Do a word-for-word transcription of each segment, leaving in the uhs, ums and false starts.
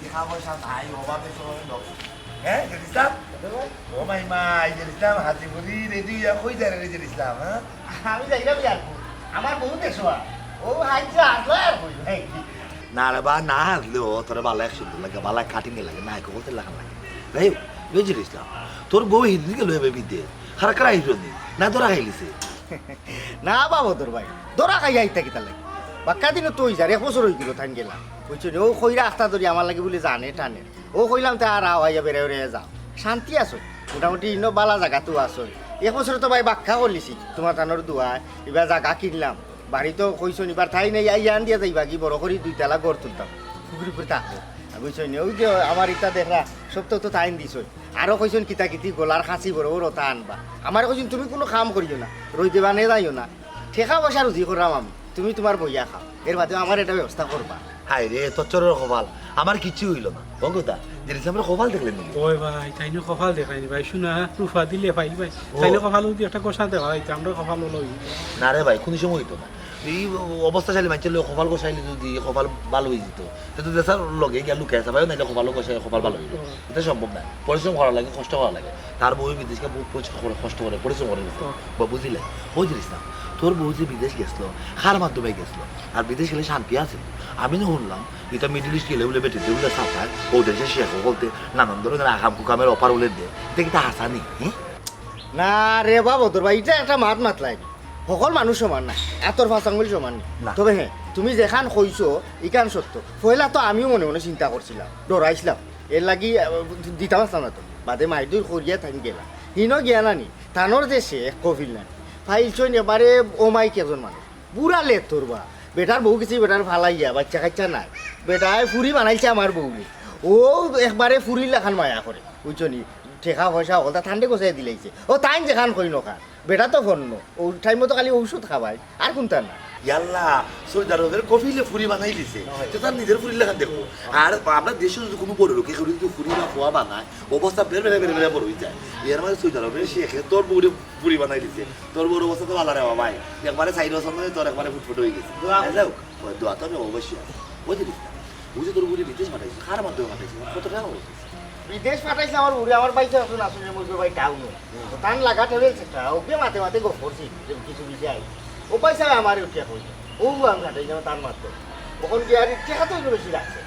টেকা পয়সা নাই, অভাবে সময় লোক। হ্যাঁ, জের ইসলাম? ও মাই মাই, জের ইসলাম, হাজি বুড়ি, রেডি হইয়া কই যায় রে জের ইসলাম, হ্যাঁ? আমি যাইলাম এয়ারপোর্ট। আমার বউ দেশো আর। ও হাইজা আসলে আর কই, ভাই। না রে বা, না আসলেও তোরে বালা এক সুন্দর লাগে, বালা কাটিং এ লাগে, না, এক হোটেল লাগান লাগে। যাই হোক, ওই জের ইসলাম, তোর বউ হিন্দি গেল এবে বিদেশ, খারা খারা আইলো নি, না ধরা খাইলিছে? না বাবা, তোর ভাই, ধরা খাইয়া আইতা কিতা লাগে? বাক্কা দিনও তো অই যার, এক বছর অই গেল তাইন গেলা। বুঝছো নি? ও কইরা আস্তা ধরি আমার লাগি বলে জানে টানে। ও কইলাম, তে আর আও, আইয়া বেড়ে বেড়ে যাও। শান্তি আছো? মোটামুটি ইনো বালা জাগাত আছো। এক বছরে তো ভাই বাক্কা করলিছি, তোমার তানোর দোয়ায়। এবার জাগা কিনলাম, বাড়ি তো কইছো নি, এবার তাইন আইয়া আন দিয়া যাইবা কি বড় করি দুইতলা ঘর তুলতাম। পুকুরি পুকুরি থাকবো। আর বুঝছো নি? ওই যে আমার ইটা দেখরা, সব তো, তো তাইন দিছো। আরো কইছইন কিতা কিতি গলার খাসি বড় বড় তা আনবা। আমারে কইছইন, "তুমি কুনু কাম করিও না, রইদে বানে যাইও না, টেকা পয়সা রুজি কররাম আমি, তুমি তোমার বইয়া খাও, এর বাদে আমার একটা ব্যবস্থা করবা।" হায় রে, তোর চোরের কপাল, আমার কিচ্ছু অইলো না। ও কথা, জের ইসলামর কপাল দেখলে নি? ওই ভাই, তাইন কপাল দেখাইনি ভাই, শুনা, রুফা দিলে ভাই, ভাই, ও। তাইন কপাল যদি একটা কষা দেখা হইতো, আমরা কপাল হলো হইতো। না রে ভাই, কুনু সময় হইতো না। এই অবস্থাশালী মানষর লগে কপাল কষাইলে যদি কপাল ভালা অই যেত, তে তো দেশর লগে গিয়া লুকাই আছে ভাই, নাইলে কপাল কষাই কপাল ভালা অইতো। হুম। ইটা সম্ভব নায়। পরিশ্রম করা লাগে, কষ্ট করা লাগে। তার বউ বিদেশ গিয়া বহুত পরিশ্রম করে, কষ্ট করে, পরিশ্রম করে গেছে। হুম। বা বুঝিলে? ওই জিনিস না। তোর বউ যে বিদেশ গেছিল, কার মাধ্যমে গেছিল? আর বিদেশ গেলে শান্তি আছে? আমি না শুনলাম, ইটা মিডল ইস্ট গেলে বলে বেটিতে বলে সাফায়, ও দেশে শেখ বলতে নানান ধরনের আকাম কুকামের অফার বলে দে। ইটা কিতা হাছা নি? হুম? না রে বাবা, তোর ভাই, ইটা একটা মাত মাতলাই। সকল মানুষ সমান না, আতর পাঁচ আঙ্গুল সমান না। না। তবে হ্যাঁ, তুমি যেখান কইছো, ইখান সত্য। পয়লা তো আমিও মনে মনে চিন্তা করছিলাম, ডরাইছিলাম, এর লাগি, আহ, দিতাম আসলাম না তো। বাদে মাইদুর করিয়া থাকি গেলা, হিনো গিয়া নানি, তানোর দেশে এক কফিল নানি, ফাইলছইন এবারে ও মাইক একজন মানুষ, বুড়া লেত তোর বা, বেটার বউ গেছে, বেটার ফালাইয়া, বাচ্চা কাচ্চা নাই, বেটায় ফুরি বানাইছে আমার বউরে, ও একবারে ফুরির লাখান মায়া করে, বুঝছো নি? টেকা পয়সা হকলতা ঠান্ডে গোছাই দিলাইছে। ও তাইন যেখান কইন ওখান, বেটা তো ফন্য, ও টাইম মতো খালি ঔষধ খাবায়, আর কুনতা না। ইয়াল্লা, সৌদি আরবের কফিলে ফুরি বানাই দিছে। হয়। তো তার নিজের ফুরির লাখান দেখো। আর আমরা দেশে যদি কুনু বড় লোকে কেউ যদি ফুরি বা ফুয়া বানায়, অবস্থা বেড়ে বেড়ে বেড়ে বেড়ে বড় অই যায়। এর মানে সৌদি আরবের শেখে তোর বউরে ফুরি বানাই দিছে। তোর বউর অবস্থা তো ভালা রে বাবা। একবারে সাইড অবস্থা নয়, তোর একবারে ফুটফুট অই গেছে। দোয়া করি। যাই হোক, ওই দোয়া তো আমি অবশ্যই আছে। ওই যে দেখতাম, বুঝে তোর বউরে বিদেশ পাঠাইছে, কার মাধ্যমে পাঠাইছে, কত টাকা খরচ হইছে? বিদেশ পাঠাইছে আমার বউরে, আমার ভাই তো এখন আসলে মজুর ভাই টাউনো। হুম। তো তান লাগা ট্রাভেলস একটা, ওকে মাতে মাতে গফ করছি, যে কিছু বিষয় আই। ও পয়সা আমারে উঠিয়া কই, ও আমি পাঠাই যাবো তার মাধ্যমে। এখন কি আর টেকা তো একটু বেশি লাগছে,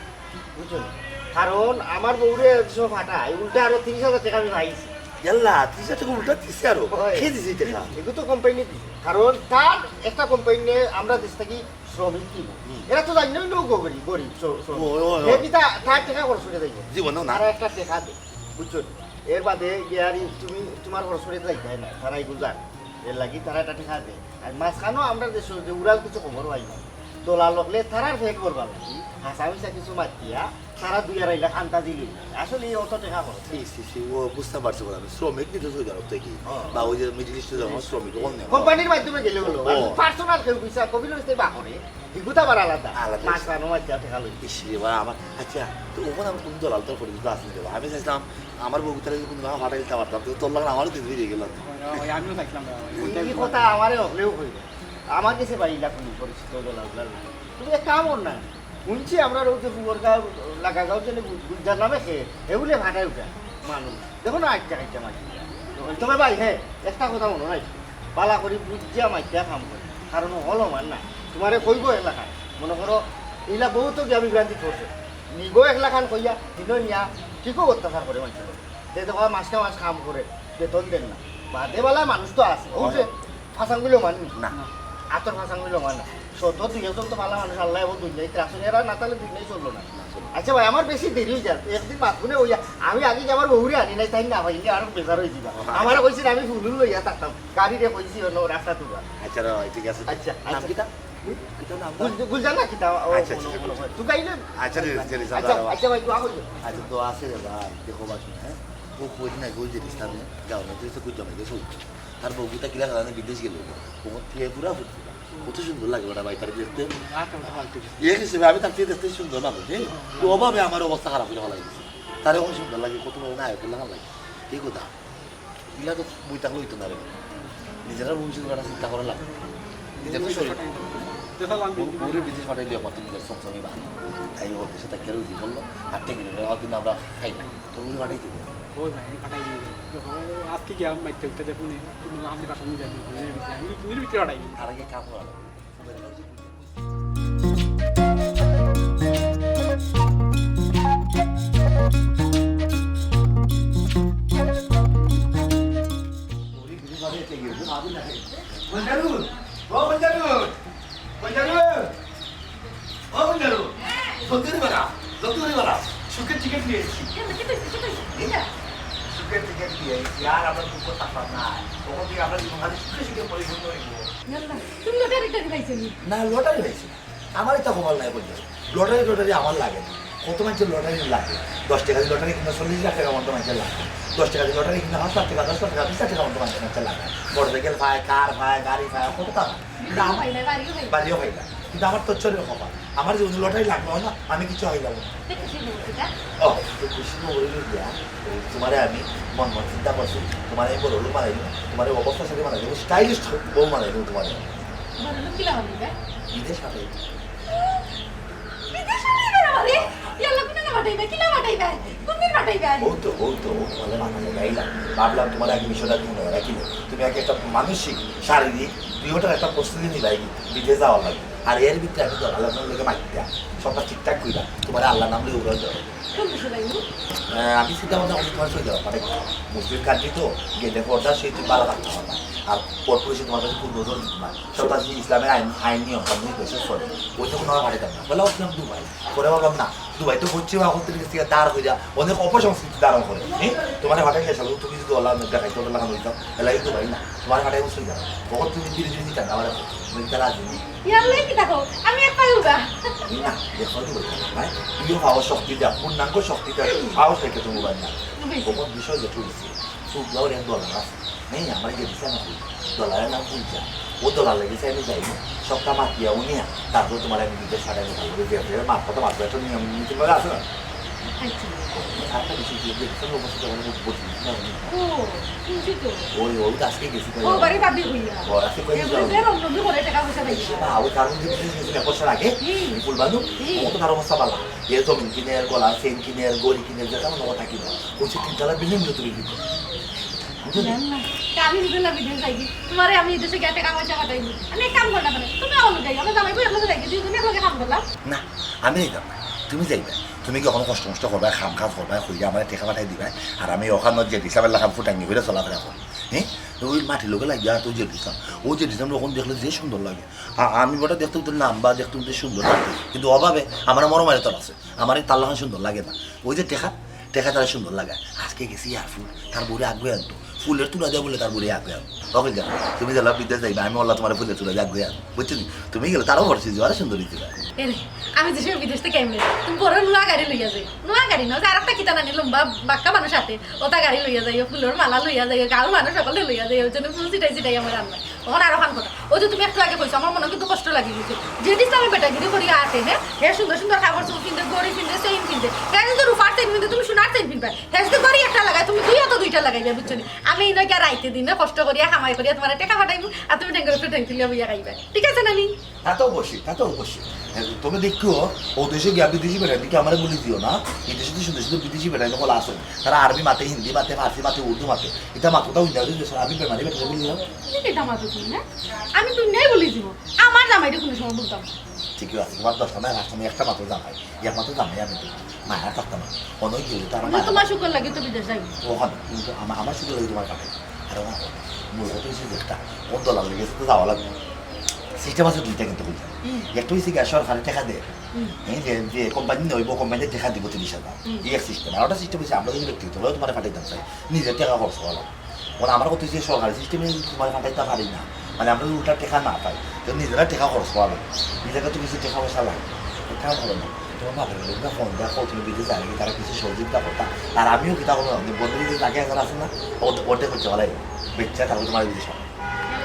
বুঝছো নি? কারণ আমার বউরে সব ফাটায়, উল্টা আরো তিরিশ হাজার টেকা আমি পাইছি। ইয়াল্লা, তিরিশ হাজার টেকা উল্টা দিছে আরো। হয়। কে দিছে এই টেকা? এগুলো তো কোম্পানি দিছে। কারণ তার একটা কোম্পানি নিয়ে আমরা দেশ থাকি শ্রমিক কিনবো। হুম। এরা তো জানি না, লোক গরিব, গরিব শ্র-, শ্রমিক। ও, ও, ও। হে কিতা, তার টেকা খরচ করে যাইবো। জীবনেও না। তারা একটা টেকা দে, বুঝছো নি? এর বাদে গিয়া আর তুমি তোমার খরচ করে যাইতে হয় না, তারা এগুলো জানে। এর লাগি তারা একটা টেকা দে। আর মাঝখানেও আমরা দেশে যে উড়াল কিছু খবর পাই না। দলাল হকলে তারার ফেট করবার লাগি, হাসা মিশা কিছু মাতিয়া, তারা দুই আড়াই লাখ আন্তাজি লই। আসলে এই অত টেকা খরচ। ছি, ছি, ছি, ও বুঝতে পারছি বলে আমি। শ্রমিক নিতে সৌদি আরব থেকে। হ্যাঁ। বা ওই যে মিডল ইস্টে যেমন শ্রমিক, অন্য কোম্পানির মাধ্যমে গেলে হলো। ও। আর পার্সোনাল কেউ পয়সা কবি লইতে বা করে, এগুতা আবার আলাদা। আলাদা। মাঝখানেও মাতিয়া টেকা লই। ইস রে বা, আমার, আচ্ছা, তো ওখানে আমি কোন দলাল তোর পরিচিত আছে রে বা? আমি চাইছিলাম আমার বউ তাহলে যদি কোনো ভাড়া ফাটাই দিতে পারতাম, তো তোর লাগে আমারও দিতে দিয়ে গেলাম। ওই, ওই, আমিও চাইছিলাম ভাই, ওই, এই ওইটাই কথা আমারে হকলেও কইবে। আমার গেছে ভাই ইলা কোনো পরিচিত দলাল উলাল নাই। তুমি এক কাম কর না, শুনছি আমরা ওই যে ফুবরগাঁও, লাগাগাঁও যে গু-, গুলজার নামে খে, এগুলো ফাটাই উঠা মানুষ। দেখো না, আটটা আটটা মাঝে। তবে ভাই, হ্যাঁ, একটা কথা মনে নাই, বালা করি বুঝিয়া মাইতিয়া কাম করে, কারণ হলো মান না, তোমারে কইবো এলাকায়, মনে করো, ইলা বহুত তো জ্ঞানী ভ্রান্তি করছে, নিগো এক লাখান কইয়া, দিন নিয়া, ঠিকও অত্যাচার করে মাইতে পারে। যে তো মাসকে মাস কাম করে, বেতন দেন না। বাদে বালা মানুষ তো আছে। ও যে ফাঁসাঙ্গুলো মাননি। না। আতর ফাঁসাঙ্গুলো মান না। শত দুই একজন তো ভালা মানুষ, আল্লাহ এবং দুনিয়ায় ত্রাস নেই, এরা না তাহলে দুনিয়ায় চললো না। না, চললো না। আচ্ছা ভাই, আমার বেশি দেরি হয়ে যায়। একদিন মাতবুনে ওই আমি আগে যে আমার বউরে আনি নাই, তাই না ভাই, ইনি আরো বেজার হয়ে দিবা। আচ্ছা। আমার কইছি আমি ফুলুল লইয়া থাকতাম। গাড়ি রে কইছি হলো রাস্তা তুবা। আচ্ছা, রে ভাই, ঠিক আছে। আচ্ছা, নাম আচ্ছা। কিতা? হুম? কিতা নাম? গুল-, গুলজার না কিতা? ও, আচ্ছা, আচ্ছা, মনে, মনে হয়। তুই গাইলে? আচ্ছা, ঠিক আছে, ঠিক আছে, আচ্ছা, দাঁড়াও। আচ্ছা ভাই, দোয়া করিও। আচ্ছা, তো আছে রে ভাই, দেখো বাসু, হ্যাঁ? ও কই না, ওই যে ইসলামে গাও না, তুই তো কই জমে গেছো। তার বউটা কিলা খেলা বিদেশ গেল। ও ত্রিপুরা ফুটফুটা। কত সুন্দর লাগে ওটা ভাই, তার দেখতে। আচ্ছা, আচ্ছা, আচ্ছা। এই হিসেবে আমি তার চেয়ে দেখতে সুন্দর মানুষ, হ্যাঁ? তো অভাবে আমার অবস্থা খারাপ করে ফেলাই দিছে। তার এখন সুন্দর লাগে, কত বড় নায়ক লাগে। এই কথা। ইলা তো বই থাকলে হইতো না রে। নিজেরা ভবিষ্যৎ গড়া চিন্তা করা লাগে। নিজের তো শরীর। ওরে বিদেশ পাঠাইলে কত দিনের সব সময় বাকি। তাই ওর দেশে তাকে রুজি করলো, আর টেকে নিলে হয়তো আমরা খাই না। তো উনি পাঠাই দিবে। ওই ভাই, আমি পাঠাই দিই। ও, আজকে গিয়া মাইতে উঠতে দেখুন, তুমি আপনি পাঠানো যাবে। আমি, তুমি ভিতরে পাঠাই দিই। তার আগে কাপড় আনো। ওরে বিদেশ পাঠাইতে গিয়ে, ওরে ভাবি না। বলতে পারবো? ও বলতে পারবো? কই যাবে? ও বন্ধু, যতদূর বেড়া, যতদূর বেড়া, সুখের টিকিট নিয়ে এসেছি। সুখের টিকিট নিয়ে এসেছি, আর আমার দুঃখ থাকতাম না। তখন থেকে আমরা জীবন খালি সুখে সুখে পরিপূর্ণ হইব। ইয়াল্লা, তুমি লটারি টারি পাইছো নি? না, লটারি পাইছি না। আমার এটা খবর নাই বলতে। লটারি টটারি আমার লাগে না। কত মানুষের লটারি লাগে? দশ টাকা দিয়ে লটারি কিনা চল্লিশ লাখ টাকা মতো মানুষের লাগে। দশ টাকা দিয়ে লটারি কিনা পাঁচ লাখ টাকা, দশ লাখ টাকা, বিশ লাখ টাকা মতো মানুষের লাগে। মোটরসাইকেল পায়, কার পায়, গাড়ি পায়, কত টাকা? কিন্তু আমার পাই না, বাড়িও পাই না। বাড়িও পাই না। কিন্তু আমার তো চোরের কপাল। আমার জীবনে লটারি লাগলো না, আমি কিছু হইলাম না। তো খুশি হবো, ঠিক আছে? ও, তো খুশি হবো বলে দিয়া, তোমারে আমি মন মন চিন্তা করছি, তোমারে আমি বড় লোক বানাই দেবো, তোমারে অবস্থা সাথে বানাই দেবো, স্টাইলিশ বউ বানাই দেবো তোমারে। বড় লোক কিলা বানাইবে? বিদেশ পাঠাই। বিদেশ পাঠাইবে আমারে? ইয়াল্লা, কোন না পাঠাইবে? কিলা পাঠাইবে? কোন দিন পাঠাইবে? ও তো, ও তো, ও তোমারে বানানো যাই না। ভাবলাম তোমার আগে বিষয়টা তুমি ধরে রাখি না। তুমি আগে একটা মানসিক, শারীরিক, দুইটার একটা প্রস্তুতি নিবাই কি? বিদেশ যাওয়ার লাগে। আর এর ভিতরে আমি তো আল্লাহর নাম লেগে মাইকটা। সবটা ঠিকঠাক কইরা। তোমার আল্লাহর নাম লইয়া উড়াল দেওয়া। কোন দেশে যাইবো? আহ, আমি চিন্তা ভাবনা করছি তোমার সৌদি আরব। মানে মুসলিম কান্ট্রি তো, গেলে পর্দা সেই তুমি ভালো থাকতে পারবা। আর পরপুরুষে তোমার কাছে খুব নজর দিতে পারে। সব আছে ইসলামের আইন, আইন নিয়ম কানুন দেশে চলে। ওই তখন আমার বাড়িতে না। বলে, "ও, তুমি দুবাই।" করে ভাবলাম, "না, দুবাই তো হচ্ছে বা এখন থেকে থেকে দাঁড় হয়ে যা, অনেক অপসংস্কৃতি ধারণ করে।" হ্যাঁ? তোমার হঠাৎ গেছে, তুমি যদি ওলা দেখাই, তোর লাগানো হইতাম, এলাই দুবাই না। তোমার হঠাৎ মুসলিম যাবে। তখন তুমি ধীরে ধীরে নিতে না, আমার তুমি তারা আসবে। ইয়াল্লাই কি দেখো? আমি এক পায়ে উঠা। না, দেখো তো বলতে না, ভাই। তুইও পাওয়ার শক্তি দেয়, পূর্ণাঙ্গ শক্তি দেয়, পাওয়ার শক্তি তুমি উঠবে না। তুমি কখন বিষয় যে চলছে, চুপ যাওয়ার এক দল আছে। নেই, আমার যে দিশা না হই, দলারের নাম ভুল যা। ও দলার লেগেছে আমি যাই না। সবটা মাতিয়া উনিয়া, তারপর তোমার আমি নিজের সাথে কথা বলে দিয়ে আসবে। মার কথা মারবে, একটা নিয়ম নীতি করে আছে না? আচ্ছা। আরেকটা বিষয় কি, যে দিশা লোক আছে, তখন আমি বলছি, না, উনি ও, বুঝছি তো। ওই, ওই তো আজকে গেছি, কই ও, যাবো? বাড়ি ভাবি হইয়া। ও, আজকে কই এগুলো যাবো? যে রং নবী করে টাকা পয়সা পাইছে। সে বা, ওই কারণ যে বিদেশ গেছিল এক বছর আগে, হুম। এই ফুলবানু, হুম। ও তো তার অবস্থা ভালো। এ জমিন কিনে, এর গলা, চেইন কিনে, এর ঘড়ি কিনে, যেটা মনে হয় তা কিনে। ওই যে তিনতলা বিল্ডিং নিয়ে তুমি কিনতে। বুঝলি? জান না, তা আমি নিজের লাভ বিদেশ যাই কি? তোমারে আমি এই দেশে গিয়ে টাকা পয়সা পাঠাইনি। আমি এক কাম করলাম না, তুমি আমার লগে যাই, আমরা জামাই বউ একলগে যাই, দুইজনে একলগে কাম করলাম। না, আমি যাইতাম না, তুমি যাইবে। তুমি কি এখন কষ্ট মষ্ট করবে, কাম কাজ করবে, কইলে আমার টাকা পাঠাই দিবে, আর আমি ওখানে যে হিসাবের লাখান ফুটাঙ্গি করে চলাফেরা করবো। হ্যাঁ, তো ওই মাটির লোকে লাগবে, আর তুই যে দিতাম, ও যে দিতাম, ওখানে দেখলে যে সুন্দর লাগে। আ-, আমি বেটা দেখতে উঠতে নাম বা দেখতে উঠতে সুন্দর লাগে, কিন্তু অভাবে আমার মরমারে তোর আছে। আমার এই তার লাখান সুন্দর লাগে না। ওই যে টেকা, টেকা তারা সুন্দর লাগে। আজকে গেছি এয়ারপোর্ট, তার বউরে আগুয়ে আনতো। ফুলের তুলা দেওয়া বলে তার বউরে আগুয়ে আনতো। ওকে যা, তুমি গেলে বিদেশ যাইবা, আমি ওলা তোমার ফুলের তুলা দিয়ে আগুয়ে আনবো। বুঝছো নি? তুমি গেলে তারও ভরসে যাওয়ার সুন্দর হইতে পারে। এরে, আমি যে সময় বিদেশ থেকে আইমু, তুমি বড় নোয়া গাড়ি লইয়া যাই। নোয়া গাড়ি না, ওই যে আরেকটা কিতা নানি লম্বা বাক্কা মানুষ আটে, ওটা গাড়ি লইয়া যাই, ফুলের মালা লইয়া যাই, গাঁর মানুষ সকলে লইয়া যাই, ওই জন্য ফুল ছিটাই ছিটাই আমার আনবা। তখন আরো খান কথা। ওই যে তুমি একটু আগে কইছো, আমার মনে কিন্তু কষ্ট লাগি গেছে। যে দিন আমি বেটাগিরি করি আটে, হ্যাঁ? হে সুন্দর সুন্দর কাপড় চোপড় কিনতে, ঘড়ি কিনতে, চেইন কিনতে। হে যদি রূপার চেইন কিনতে, তুমি সোনার চেইন কিনবে। হে যদি ঘড়ি একটা লাগায়, তুমি দুই হাতে দুইটা লাগাইবে, বুঝছো নি? আমি এই নয় রাইতে দিনে কষ্ট করিয়া, কামাই করিয়া তোমার টেকা পাঠাইমু, আর তুমি ঠেঙ্গর উপরে ঠেং তুলিয়া বইয়া খাইবে। ঠিক আছে না নি? তা তো অবশ্যই, তা তো অবশ্যই। হ্যাঁ, তবে দেখো, ও দেশে গিয়া বিদেশি বেটা, এদিকে আমারে বলি দিও না। এই দেশে তো সুন্দর সুন্দর বিদেশি বেটা, এগুলো আছে। তারা আরবি মাতে, হিন্দি মাতে, ফার্সি মাতে, উর্দু মাতে। এটা মাতোটা উইন্ডা হয়ে গেছে, আমি বেমারি বেটা বলি দিলাম। তুমি কিতা মাতো তুমি, হ্যাঁ? আমি দুনিয়াই বলি দিব। আমার জামাইরে কোনো সময় বলতাম না। ঠিকই আছে, তোমার দশটা নাই, পাঁচটা নাই, একটা মাত্র জামাই। একমাত্র জামাই আমি তো। মায়া থাকতাম না। অনেক গেলে তো আমার মানে মায়া তোমার সুখের লাগি তো বিদেশ যাই। ওখানে, কিন্তু আমা-, আমার সুখের লাগি তোমার পাঠাই। আর ওখানে, মূল কথা হচ্ছে যে একটা, ও দলার লেগেছে তো যাওয়া লাগবে। সিস্টেম আছে দুইটা কিন্তু বুঝলাম। হুম। একটা হচ্ছে গিয়া সরকারে টাকা দেয়। হুম। এই যে, যে কোম্পানি নইব, কোম্পানিতে টাকা দিব তিরিশ হাজার। হুম। এই এক সিস্টেম। আর একটা সিস্টেম হচ্ছে আমরা যদি ব্যক্তিগতভাবে তোমার পাঠাইতাম চাই, নিজের টাকা খরচ করা লাগবে। কারণ আমার কথা হচ্ছে সরকারি সিস্টেমে তোমার পাঠাইতে পারি না, মানে আমরা যদি উল্টা টাকা না পাই, তো নিজেরা টাকা খরচ করা লাগবে। নিজের কাছে কিছু টাকা পয়সা লাগে, তো কাম হবে না। তোমার বাপের বাড়ি বা ফোন দেওয়া, কত বিদেশ যায় নাকি, তারা কিছু সহযোগিতা করতাম। আর আমিও কিতা করবো, আমি বলতে যদি জায়গা এখানে আছে না, অর্ধেক, অর্ধেক করতে পারে, বেচা তারপর তোমার বিদেশ হবে।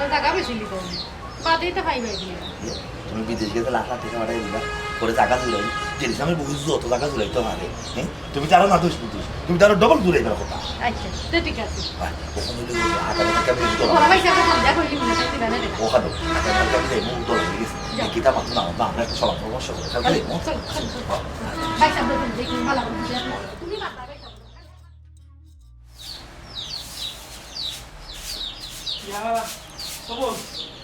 জায়গা বেশি নিতে হবে। বাদেই তো পাইবা এগুলো। তুমি বিদেশ গেলে লাখ লাখ টাকা পাঠাই দিবা, পরে জায়গা জুড়ে টেলিগ্রামে বহুত যত জাগা জুড়াইতে পারে, হ্যাঁ? তুমি তারও না দোষ বুঝিস, তুমি তারও ডবল জুড়াইবার কথা। আচ্ছা, তো ঠিক আছে। হ্যাঁ, ওখানে যদি আগামী কালকে আমি একটু ওরা ভাই সাহেব ফোন দেয়া কইলি মনে হয় দিবা না রে। ওখানে আগামী কালকে আমি যাইবো, দল হয়ে গেছে। যা। এই কিতাব মাত্র না, আমরা একটা সভা পরামর্শ করে কালকে যাইবো। চল, চল, চল। ভাই সাহেব, দেখুন, দেখুন, ভালো করে বুঝে আসুন। তুমি বাদ দাও, ভাই সাহেব। ইয়া, খবর,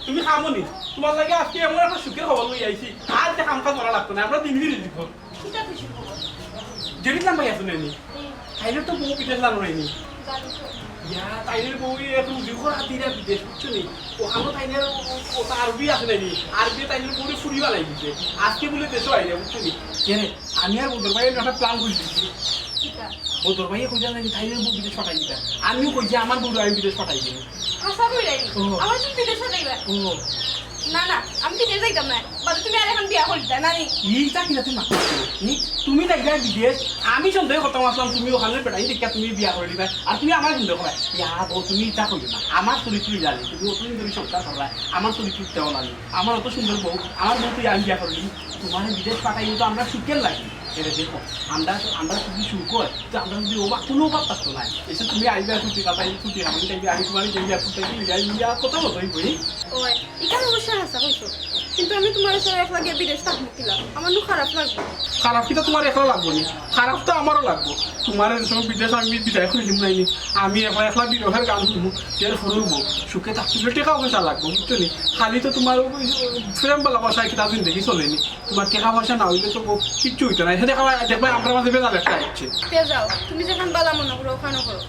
তুমি খামো নি? তোমার লাগি আজকে এমন একটা সুখের খবর লই আইছি। আর যে কাম কাজ করা লাগতো না, আমরা দিন ফিরে দিব। কিতা খুশির খবর? জেরিত লাম ভাই আছো নানি? হুম। তাইলে তো বউ বিদেশ লানো নাইনি? জানি তো। ইয়া, তাইলে বউ এখন রুজি করা দিরা বিদেশ, বুঝছো নি? ওখানে তাইলে ও, ও, ও তো আরবি আছে নানি? আরবি তাইলে বউরে ফুরি বানাই দিছে। আজকে বলে দেশে আইলে, বুঝছো নি? কে রে? আমি আর বদর ভাই একটা প্ল্যান করে দিছি। কিতা? বদর ভাই কইলা নানি তাইলে বউ বিদেশ পাঠাই দিতা। আমিও কইছি আমার বউরে আমি বিদেশ পাঠাই দিই। হাছা কইরায়নি? ও। আমার তুমি বিদেশ পাঠাইবা? ও। না, না, আমি বিদেশ যাইতাম না। বাদে তুমি আর এখন বিয়া করিতা না নি? ইটা কিতা তুমি মাতছো? নি? তুমি যাইবা বিদেশ, আমি সন্দেহ করতাম আসলাম তুমি ওখানে বেটাইন দেখিয়া তুমি বিয়া করি লিবা। আর তুমি আমার সন্দেহ করায়। ইয়া বউ, তুমি ইটা কইও না। আমার চরিত্র জানি, তুমি অতদিন ধরে সংসার করলায়, আমার চরিত্র তেমন আমি। আমার অত সুন্দর বউ, আমার বউ তুই আমি বিয়া করি। তোমার বিদেশ পাঠাই তো আমরা সুখের লাগি। এরে দেখো, আমরা, আমরা যদি সুখ হয়, তো আমরা যদি অভাব, কোনো অভাব থাকতো না। এসে তুমি আইবা ছুটি কাটাই, ছুটি আমি যাইবি, আমি তোমার যাইবি, আর কোথায় কি যাই, ইয়া, কত মজা হইব, এই? ওই, ইখান অবশ্য হাছা কইছো। কিন্তু আমি তোমার সাথে একলা গিয়া বিদেশ থাকবো কিলা? আমার নু খারাপ লাগবো। খারাপ কিতা তোমার একলা লাগবো নি? খারাপ তো আমারও লাগবো। তোমার এই সময় বিদেশ আমি বিদায় করে দিম নাইনি। আমি একলা একলা বিরহের গান শুনবো। এর ফুরুবো, সুখে থাকতে হলে টেকা পয়সা লাগবো, বুঝছো নি? খালি তো তোমার ওই প্রেম ভালোবাসায় কিতা জিন্দেগি চলেনি। তোমার টেকা পয়সা না হইলে তো বউ কিচ্ছু হইতো না। এসে দেখা, দেখবা আমরা মাঝে বেজাল একটা আসছে। তে যাও, তুমি যেখান বালা মনে করো, ওখানে করো।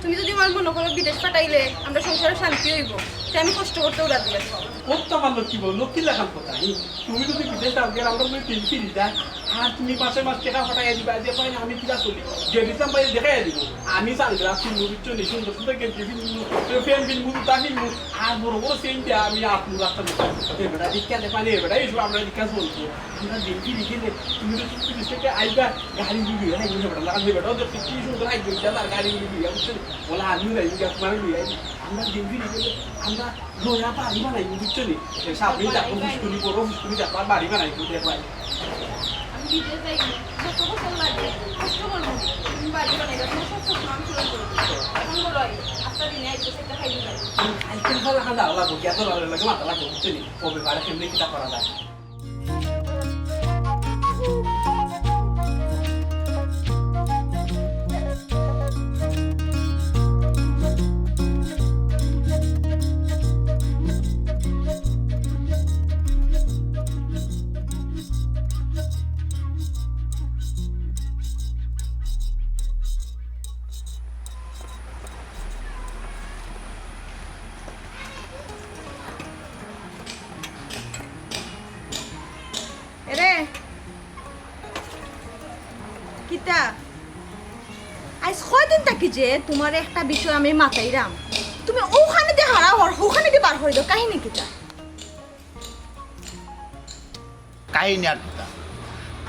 তুমি যদি আমার মনে করো বিদেশ পাঠাইলে আমরা সংসারে শান্তি হইব, তে আমি কষ্ট করতেও রাজি আছি। ও তো আমার লক্ষ্মী বউ, লক্ষ্মী লেখান কথা। হুম, তুমি যদি বিদেশ যাও গেলে আমরা তুমি তিন ফিরি যায়, আর তুমি পাঁচে মাস টেকা পাঠাইয়া দিবা, যে পাই না আমি কিলা চলি, যে দিতাম পাই দেখাইয়া দিব। আমি সানগ্লাস কিনবো, বুঝছো নি, সুন্দর সুন্দর গেঞ্জি কিনবো, প্যান্ট কিনবো, জুতা কিনবো, আর বড় বড় চেইন দিয়া আমি আপনি রাস্তা দিতাম। এ বেটা দীক্ষা দে পানি, এ বেটা এইসব আমরা দীক্ষা চলবো। আমরা দিন ফিরি গেলে তুমি তো তুমি থেকে আইবা, গাড়ি নিবি, হ্যাঁ, নিবি, বেটা লাগা, বেটাও দেখতে কি সুন্দর আইবে, যা তার গাড়ি নিবি, বুঝছো নি? বলে, "আমিও যাই, যা তোমার লই আই।" আমরা দিন ফিরি গেলে আমরা লইয়া বাড়ি বানাই, বুঝছো নি? এ সামনে দেখো, ফুসকুনি বড় ফুসকুনি দেখবা, বাড়ি বানাই, দেখবা। আমি বিদেশ যাই, যত বছর লাগে, কষ্ট করবো। তুমি বাড়ি বানাই, তোমার সব স্বপ্ন আমি পূরণ করবো। এখন বলো, আস্তা দিনে আইতে সেটা খাই দিবা। আইতে ভালো খান্দা লাগবো, কত ভালো লাগে, মাথা লাগবো, বুঝছো নি? কবে পারে, কেমনে কিতা করা যায়? এরে, কিতা? আইজ কয়দিন থাকি যে তোমার একটা বিষয় আমি মাতাইরাম, তুমি ওখানে দিয়ে হারা হর, ওখানে দিয়ে বার করে দাও, কাহিনী কিতা? কাহিনী আর কিতা?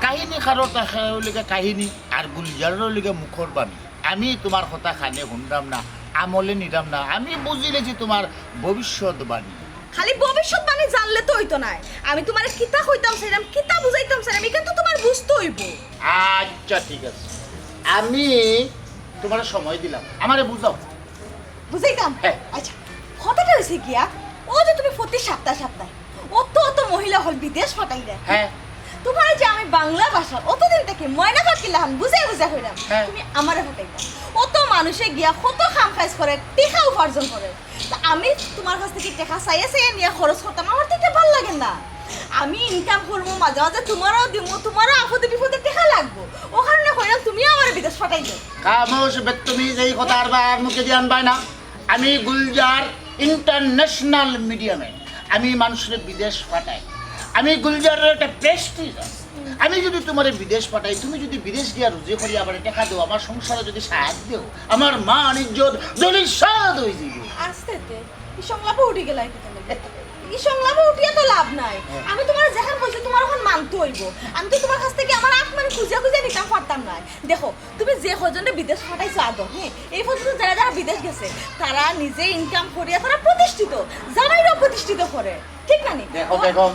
কাহিনী কারো তা-, কারো লিগে কাহিনী, আর গুলজারর লিগে মুখর বাণী। আমি তোমার কথা কানে হুনরাম না, আমলে নিরাম না, আমি বুঝিলেছি তোমার ভবিষ্যৎবাণী। খালি ভবিষ্যৎবাণী জানলে তো হইতো নায়। আমি তোমারে কিতা কইতাম চাইরাম, কিতা বুঝাইতাম চাইরাম, ইখান তো তোমার বুঝতে হইব। আচ্ছা, ঠিক আছে, আমি তোমার সময় দিলাম, আমারে বুঝাও। বুঝাইতাম? হ্যাঁ। আচ্ছা, কথাটা হইছে গিয়া, ও যে তুমি প্রতি সপ্তাহে সপ্তাহে অত অত মহিলা হল বিদেশ পাঠাইলে। হ্যাঁ। তোমার যে আমি বাংলা ভাষা অতদিন থেকে ময়না পাখির লাখান বুঝাই বুঝাই হইলাম, হ্যাঁ। তুমি আমারে পাঠাইতা। অত মানুষে গিয়া কত কাম কাজ করে, টেকা উপার্জন করে। তা আমি তোমার কাছ থেকে টেকা চাইয়া চাইয়া নিয়া খরচ করতাম, আমার তো এটা ভালো লাগে না। আমি ইনকাম করবো, মাঝে মাঝে তোমারও দিমু, তোমারও আপদে বিপদে টেকা লাগবো, ও কারণে কইলাম তুমি আমারে বিদেশ পাঠাই দাও। খামোশ, বেত্তমিজ, এই কথা আর বার মুখে দিয়ে আনবায় না। আমি গুলজার ইন্টারন্যাশনাল মিডিয়াম্যান, আমি মানুষরে বিদেশ পাঠাই। আমি গুলজারের একটা প্রেস্টিজ আছে। আমি যদি তোমারে বিদেশ পাঠাই, তুমি যদি বিদেশ গিয়া রুজি করি আবার টেকা দেও, আমার সংসারে যদি সাহায্য দেও, আমার মান ইজ্জত জলিল সাদ হয়ে যাবে। আস্তে আস্তে এই সংলাপে উঠি গেলাই কিতা লাগি? এই সংলাপে উঠিয়া তো লাভ নাই। হ্যাঁ। আমি তোমার যেখান কইছি তোমার ওখান মানতে হইব। আমি তো তোমার কাছ থেকে আমার আত্মারে খুঁজিয়া খুঁজিয়া নিতাম পারতাম না। দেখো, তুমি যে কজনরে বিদেশ পাঠাইছো আদর, হ্যাঁ, এই পর্যন্ত যারা যারা বিদেশ গেছে, তারা নিজে ইনকাম করিয়া তারা প্রতিষ্ঠিত, জামাইরাও প্রতিষ্ঠিত করে, ঠিক না নি? দেখো, ও- দেখো,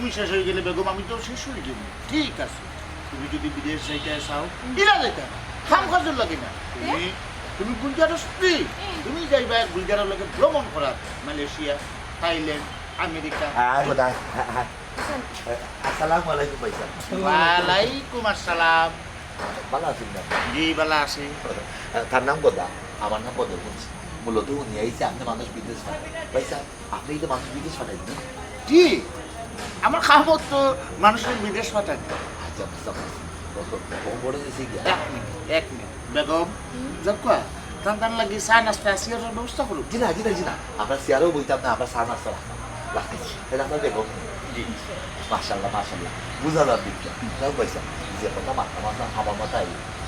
তুমি শেষ অইগেলে বেগম, আমি তো শেষ অইযিমু। ঠিক আছে, তুমি যুদি বিদেশ যাইতায় চাও, ইলা যাইতায় না, কাম কাজর লাগি না। তুমি, তুমি গুলজারর স্ত্রী, তুমি যাইবায় গুলজারর লগে ভ্রমণ করাত, মালয়েশিয়া, থাইল্যান্ড, আমেরিকা। আয় খোদা, আয়, আয়। আসসালামু আলাইকুম ভাইসাব। ওয়ালাইকুম আসসালাম। ভালা আছইন না? জি, ভালা আছি। তার নাম গদা, আমার নাম বদরগঞ্জ। মূলত উনি আইছে, আপনে মানুষ বিদেশ পাঠাইন। ভাইসাব, আপনে ইতা মানুষ বিদেশ পাঠাইন না? জি, আমার কাম তো মানুষরে বিদেশ পাঠাইন। আচ্ছা, বুঝতে পারছি। ও, ও, ও বড় হয়েছে গিয়া। এক মিনিট, এক মিনিট। বেগম, যাউক্কা, তান তান লাগি চা নাস্তা চেয়ারর ব্যবস্থা করুক। জি না, জি না, জি না। আমরা চেয়ারও বইতাম না, আমরা চা নাস্তা রাখতাম। রাখতাম। তাহলে আপনার বেগম। জি। মাশাআল্লাহ, মাশাআল্লাহ। বুঝা যার দিকটা। যাউক ভাইসাব, যে কথা মাথা মাথা, হাবা মাথায়,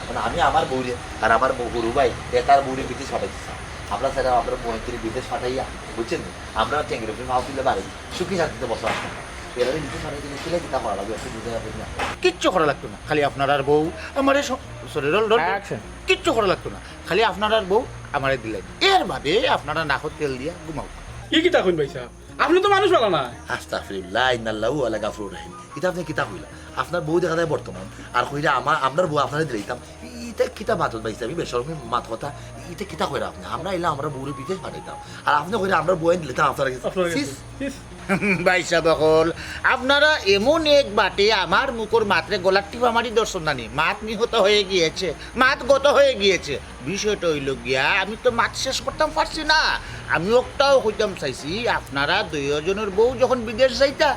মানে আমি আমার বউরে, আর আমার বউ, হুরু ভাই, এ তার বউরে বিদেশ পাঠাইতে চাই। আমরা স্যার, আমরা বউরে বিদেশ পাঠাইয়া, বুঝছেন নি? আমরা টেঙ্গির উপরে মাহফিলে বাড়ি, সুখী শান্তিতে বসবাস করি। এরারে বিদেশ পাঠাইতে গেলে কিলা কিতা করা লাগবে, একটু বুঝাই আপনি না। কিচ্ছু করা লাগতো না, খালি আপনারার বউ আমারে স-, sorry, roll, roll, roll। Action। কিচ্ছু করা লাগতো না, খালি আপনারার বউ আমারে দিলাইন। এর বাদে আপনারা নাকো তেল দিয়া ঘুমাউক্কা। ই কিতা কইন ভাইসাব? আপনে তো মানুষ ভালা না। আস্তাগফিরুল্লাহ, ইন্নাল্লাহু আলা গাফুরুর রহিম। ইতা আপনে কিতা কইলা? আপনার বউ দেখা যায় বর্তমান, আর কইরা আমা-, আমরার বউ আপনারে দিলাইতাম। ইতা কিতা মাতইন ভাইসাব? ই বেশরমি মাত কথা। ইতা কিতা কইরা আপনে? আমরা আইলে আমরার বউরে বিদেশ পাঠাইতাম। আর আপনে কইরা আমরার বউ আইন দিলাইতাম আপনার গেছে। আপনার গেছে। ছিস। ছিস। ভাইসাব অকল, আপনারা এমন এক বাটে আমার মুখর মাতরে গলার টিপা মারি ধরছইন নানি। মাত নিহত হয়ে গিয়েছে, মাত গত হয়ে গিয়েছে। বিষয়টা অইলো গিয়া, আমি তো মাত শেষ করতাম পারছি না। আমি অকটাউ কইতাম চাইছি, আপনারা দুইওজনর বউ যখন বিদেশ যাইতা,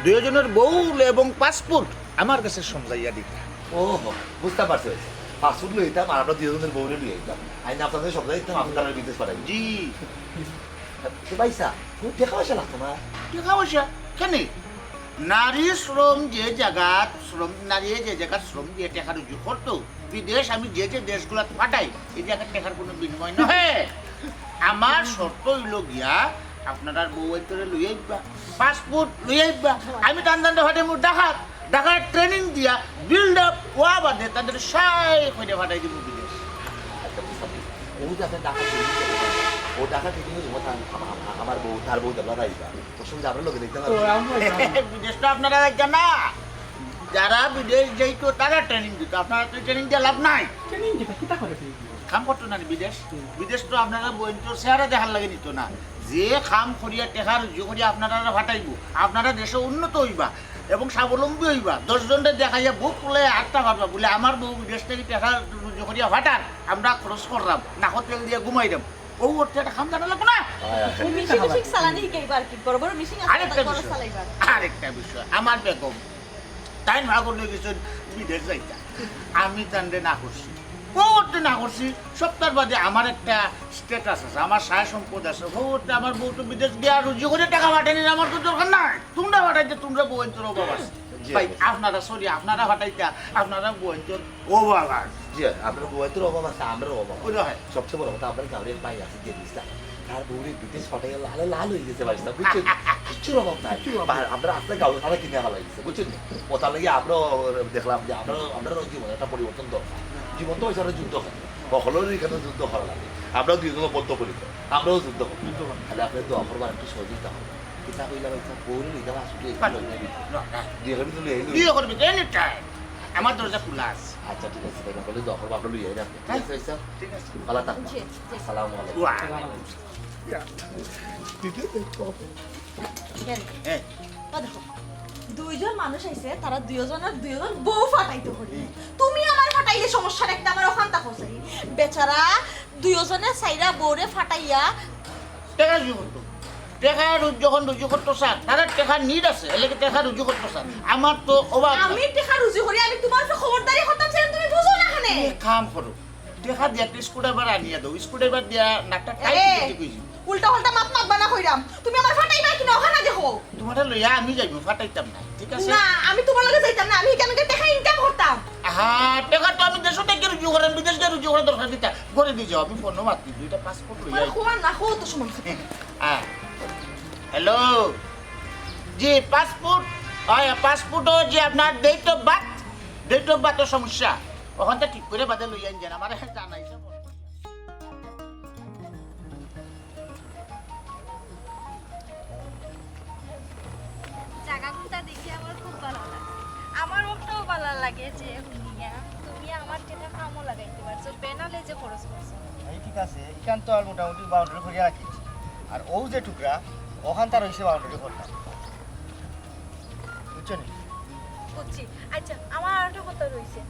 দুইওজনর বউ এবং পাসপোর্ট আমার গেছে সমঝাইয়া দিতা। ওহো, বুঝতাম পারছি ভাইসাব। পাসপোর্ট লইতাম আর আমরা দুইওজনর বউরে লইয়া আইতাম। আইন আপনাদের সমঝাই দিতাম, আপনারা বিদেশ পাঠাইতাম। জি। তো ভাইসাব, কোনো টেকা পয়সা লাগতো না? টেকা পয়সা? কেনে? নারী শ্রম যে জাগাত শ্রম, নারীয়ে যে জাগাত শ্রম দিয়া টেকা রুজি করতো, বিদেশ আমি যে যে দেশগুলাত পাঠাই, ই জাগাত টেকার কোনো বিনিময় নহে। আমার শর্ত অইলো গিয়া, আপনারার বউ অন্তরে লই আইবা, পাসপোর্ট লই আইবা, আমি তান তানরে পাঠাইমু ঢাকাত, ঢাকাত training দিয়া build up অওয়া বাদে তানরে সাই কইরা পাঠাই দিমু বিদেশ। আচ্ছা, বুঝলাম। ও যে আপনি ঢাকা থেকে, ও ঢাকা থেকে আমার, আমার, আমার বউ, তার বউ দেবলা রাইবা। অসুবিধা, আমরা লগে দেখতে পারবো। বিদেশ তো আপনারা যাইতা না। যারা বিদেশ যাইতো, তারা training দিতো। আপনারা তো training দিয়া লাভ নাই। Training কিতা, কিতা করে training দিবো? কাম করতো না নি বিদেশ? হুম। বিদেশ তো আপনারা বইনতোর চেহারা দেখার লাগি নিতো না। যে কাম করিয়া, টেকা রুজি করিয়া আপনারারে পাঠাইবো, আপনারা দেশে উন্নত অইবা এবং স্বাবলম্বী অইবা। দশ জনরে দেখাইয়া বুক ফুলাইয়া আটতা পারবা, বুলে, "আমার বউ বিদেশ থাকি টেকা রুজি করিয়া পাঠার, আমরা খরচ কররাম, নাকো তেল দিয়া ঘুমাইরাম।" অউ অর্থে একটা কাম জানা লাগবো না? হয়, হয়। ওই মেশিন টেশিন চালানি শিখাইবা আর কি, বড় বড় মেশিন আছে, আরেকটা তাই বড় বিষয়, চালাইবা। আরেকটা বিষয়, আমার বেগম, তাইন ভাগর লই গেছইন বিদেশ যাইতা, আমি তানরে না করছি। অউ অর্থে না করছি, সপ্তাহর বাদে আমার একটা status আছে, আমার সয় সম্পদ আছে, অউ অর্থে আমার বউ তো বিদেশ গিয়া রুজি করিয়া টেকা পাঠানির আমার তো দরকার নাই। তুমরা পাঠাইতে তুমরা বইনতোর অভাব আছে। জি, ভাই, জি। আপনারা, sorry, আপনারা পাঠাইতা, আপনারা বইনতোর অভাব আছে। জি, আপনার বইনতোর অভাব আছে, আমরার অভাব আছে। ওই হয়। সবচেয়ে বড় কথা, আপনার গাঁওর এক ভাই আছে, যে জিনিসটা, তার বউরে বিদেশ পাঠাইয়া লালে লাল অই গেছে, ভাই সাহেব, বুঝছেন? কিচ্ছুর অভাব নাই। কিচ্ছুর অভাব নাই। বা-, আমরা আসলে গাঁওর তারা কিনে ফেলা গেছে, বুঝছেন? ও তার লাগি আমরাও দেখলাম যে আমরাও, আমরারও জীবনে একটা পরিবর্তন দরকার। জীবন তো হইছে একটা যুদ্ধ খালি। হকলর এখানে যুদ্ধ করা লাগে। আমরাও দুইজন বদ্ধ করি তো। আমরাও যুদ্ধ করি। যুদ্ধ করি। খালি আপনি দোয়া করবা, একটু সহযোগিতা করবা। কিতা কইলা ভাই সাহেব? বউরে লইতা না, শুধু একটু না। লইতা না। না, না। দুই ঘরে তো লই আইলো। দুই ঘরে তো any time। আমার দরজা খোলা আছে। আচ্ছা, ঠিক আছে, তাইলে বলে দোয়া করবা, আমরা লই আইলাম। ঠিক আছে, ভাই সাহেব? ঠিক আছে। ভালো থাকবা। জি, জি। আসসালামু আলাইকুম। ওয়া আলাইকুম আসসালাম। কেন? হ্যাঁ। ও দেখো, দুইজন মানুষ আইছে, তারা দুইজনের দুইজন বউ ফাটাইতে করি। তুমি আমার ফাটাইলে সমস্যা নাই, কিন্তু আমার অখান থাকো চাই। বেচারা দুইজনে চাইরা বউরে ফাটাইয়া টেকা রুজি করতো। টেকা রুজ-, যখন রুজি করতো স্যার, তারা টেকা need আছে, এর লাগি টেকা রুজি করতো স্যার। আমার তো অভাব নাই। আমি টেকা রুজি করি, আমি তোমার উপরে খবরদারি করতাম, সেটা তুমি বুঝো না কেনে? তুমি এক কাম করো, টেকা দিয়া একটা স্ক্রুড্রাইভার আনিয়া দাও, স্ক্রুড্রাইভার দিয়া নাকটা টাইট এ! করে ঠিক অইযিবো। উল্টা পাল্টা মাত মাতবা না কইরাম। তুমি আমারে ফাটাইবা কি না অখান আগে কও। তুমারে লইয়া আমি যাইমু, ফাটাইতাম না, ঠিক আছে? না, আমি তুমার লগে যাইতাম না, আমি ইখান থাকি টেকা ইনকাম করতাম। আহা, টেকা তো আমি দেশো থাকি রুজি করাম, বিদেশ গিয়া রুজি করার দরকার কিতা? ঘরে দি যাও, আমি ফোনো মাত দিমু, দুইটা পাসপোর্ট লইয়া তোমার আইমু। খোয়া না, কও তো সমস্যা। হ্যাঁ। হ্যালো, জি, পাসপোর্ট, অয়, পাসপোর্টও যে আপনার date of birth, date of বার্থর সমস্যা, অখানটা ঠিক করি বাদে লইয়া আইন যেন, আমারে জানাইছে। জাগাগুলা দেখি আমার খুব ভালা লাগে। আমার অটাও ভালা লাগে যে হুনিয়া তুমি আমার টেকা কামো লাগাইতে পারছো, বেনালে যে খরচ করছো। এই ঠিক আছে, ইখান তো আর মোটামুটি বাউন্ডারি করিয়া রাখিছি। আর অউ যে টুকরা, অখান তার অইছে বাউন্ডারি করতাম। বুঝছো নি? বুঝছি। আচ্ছা, আমার আরেকটা কথা রইছে।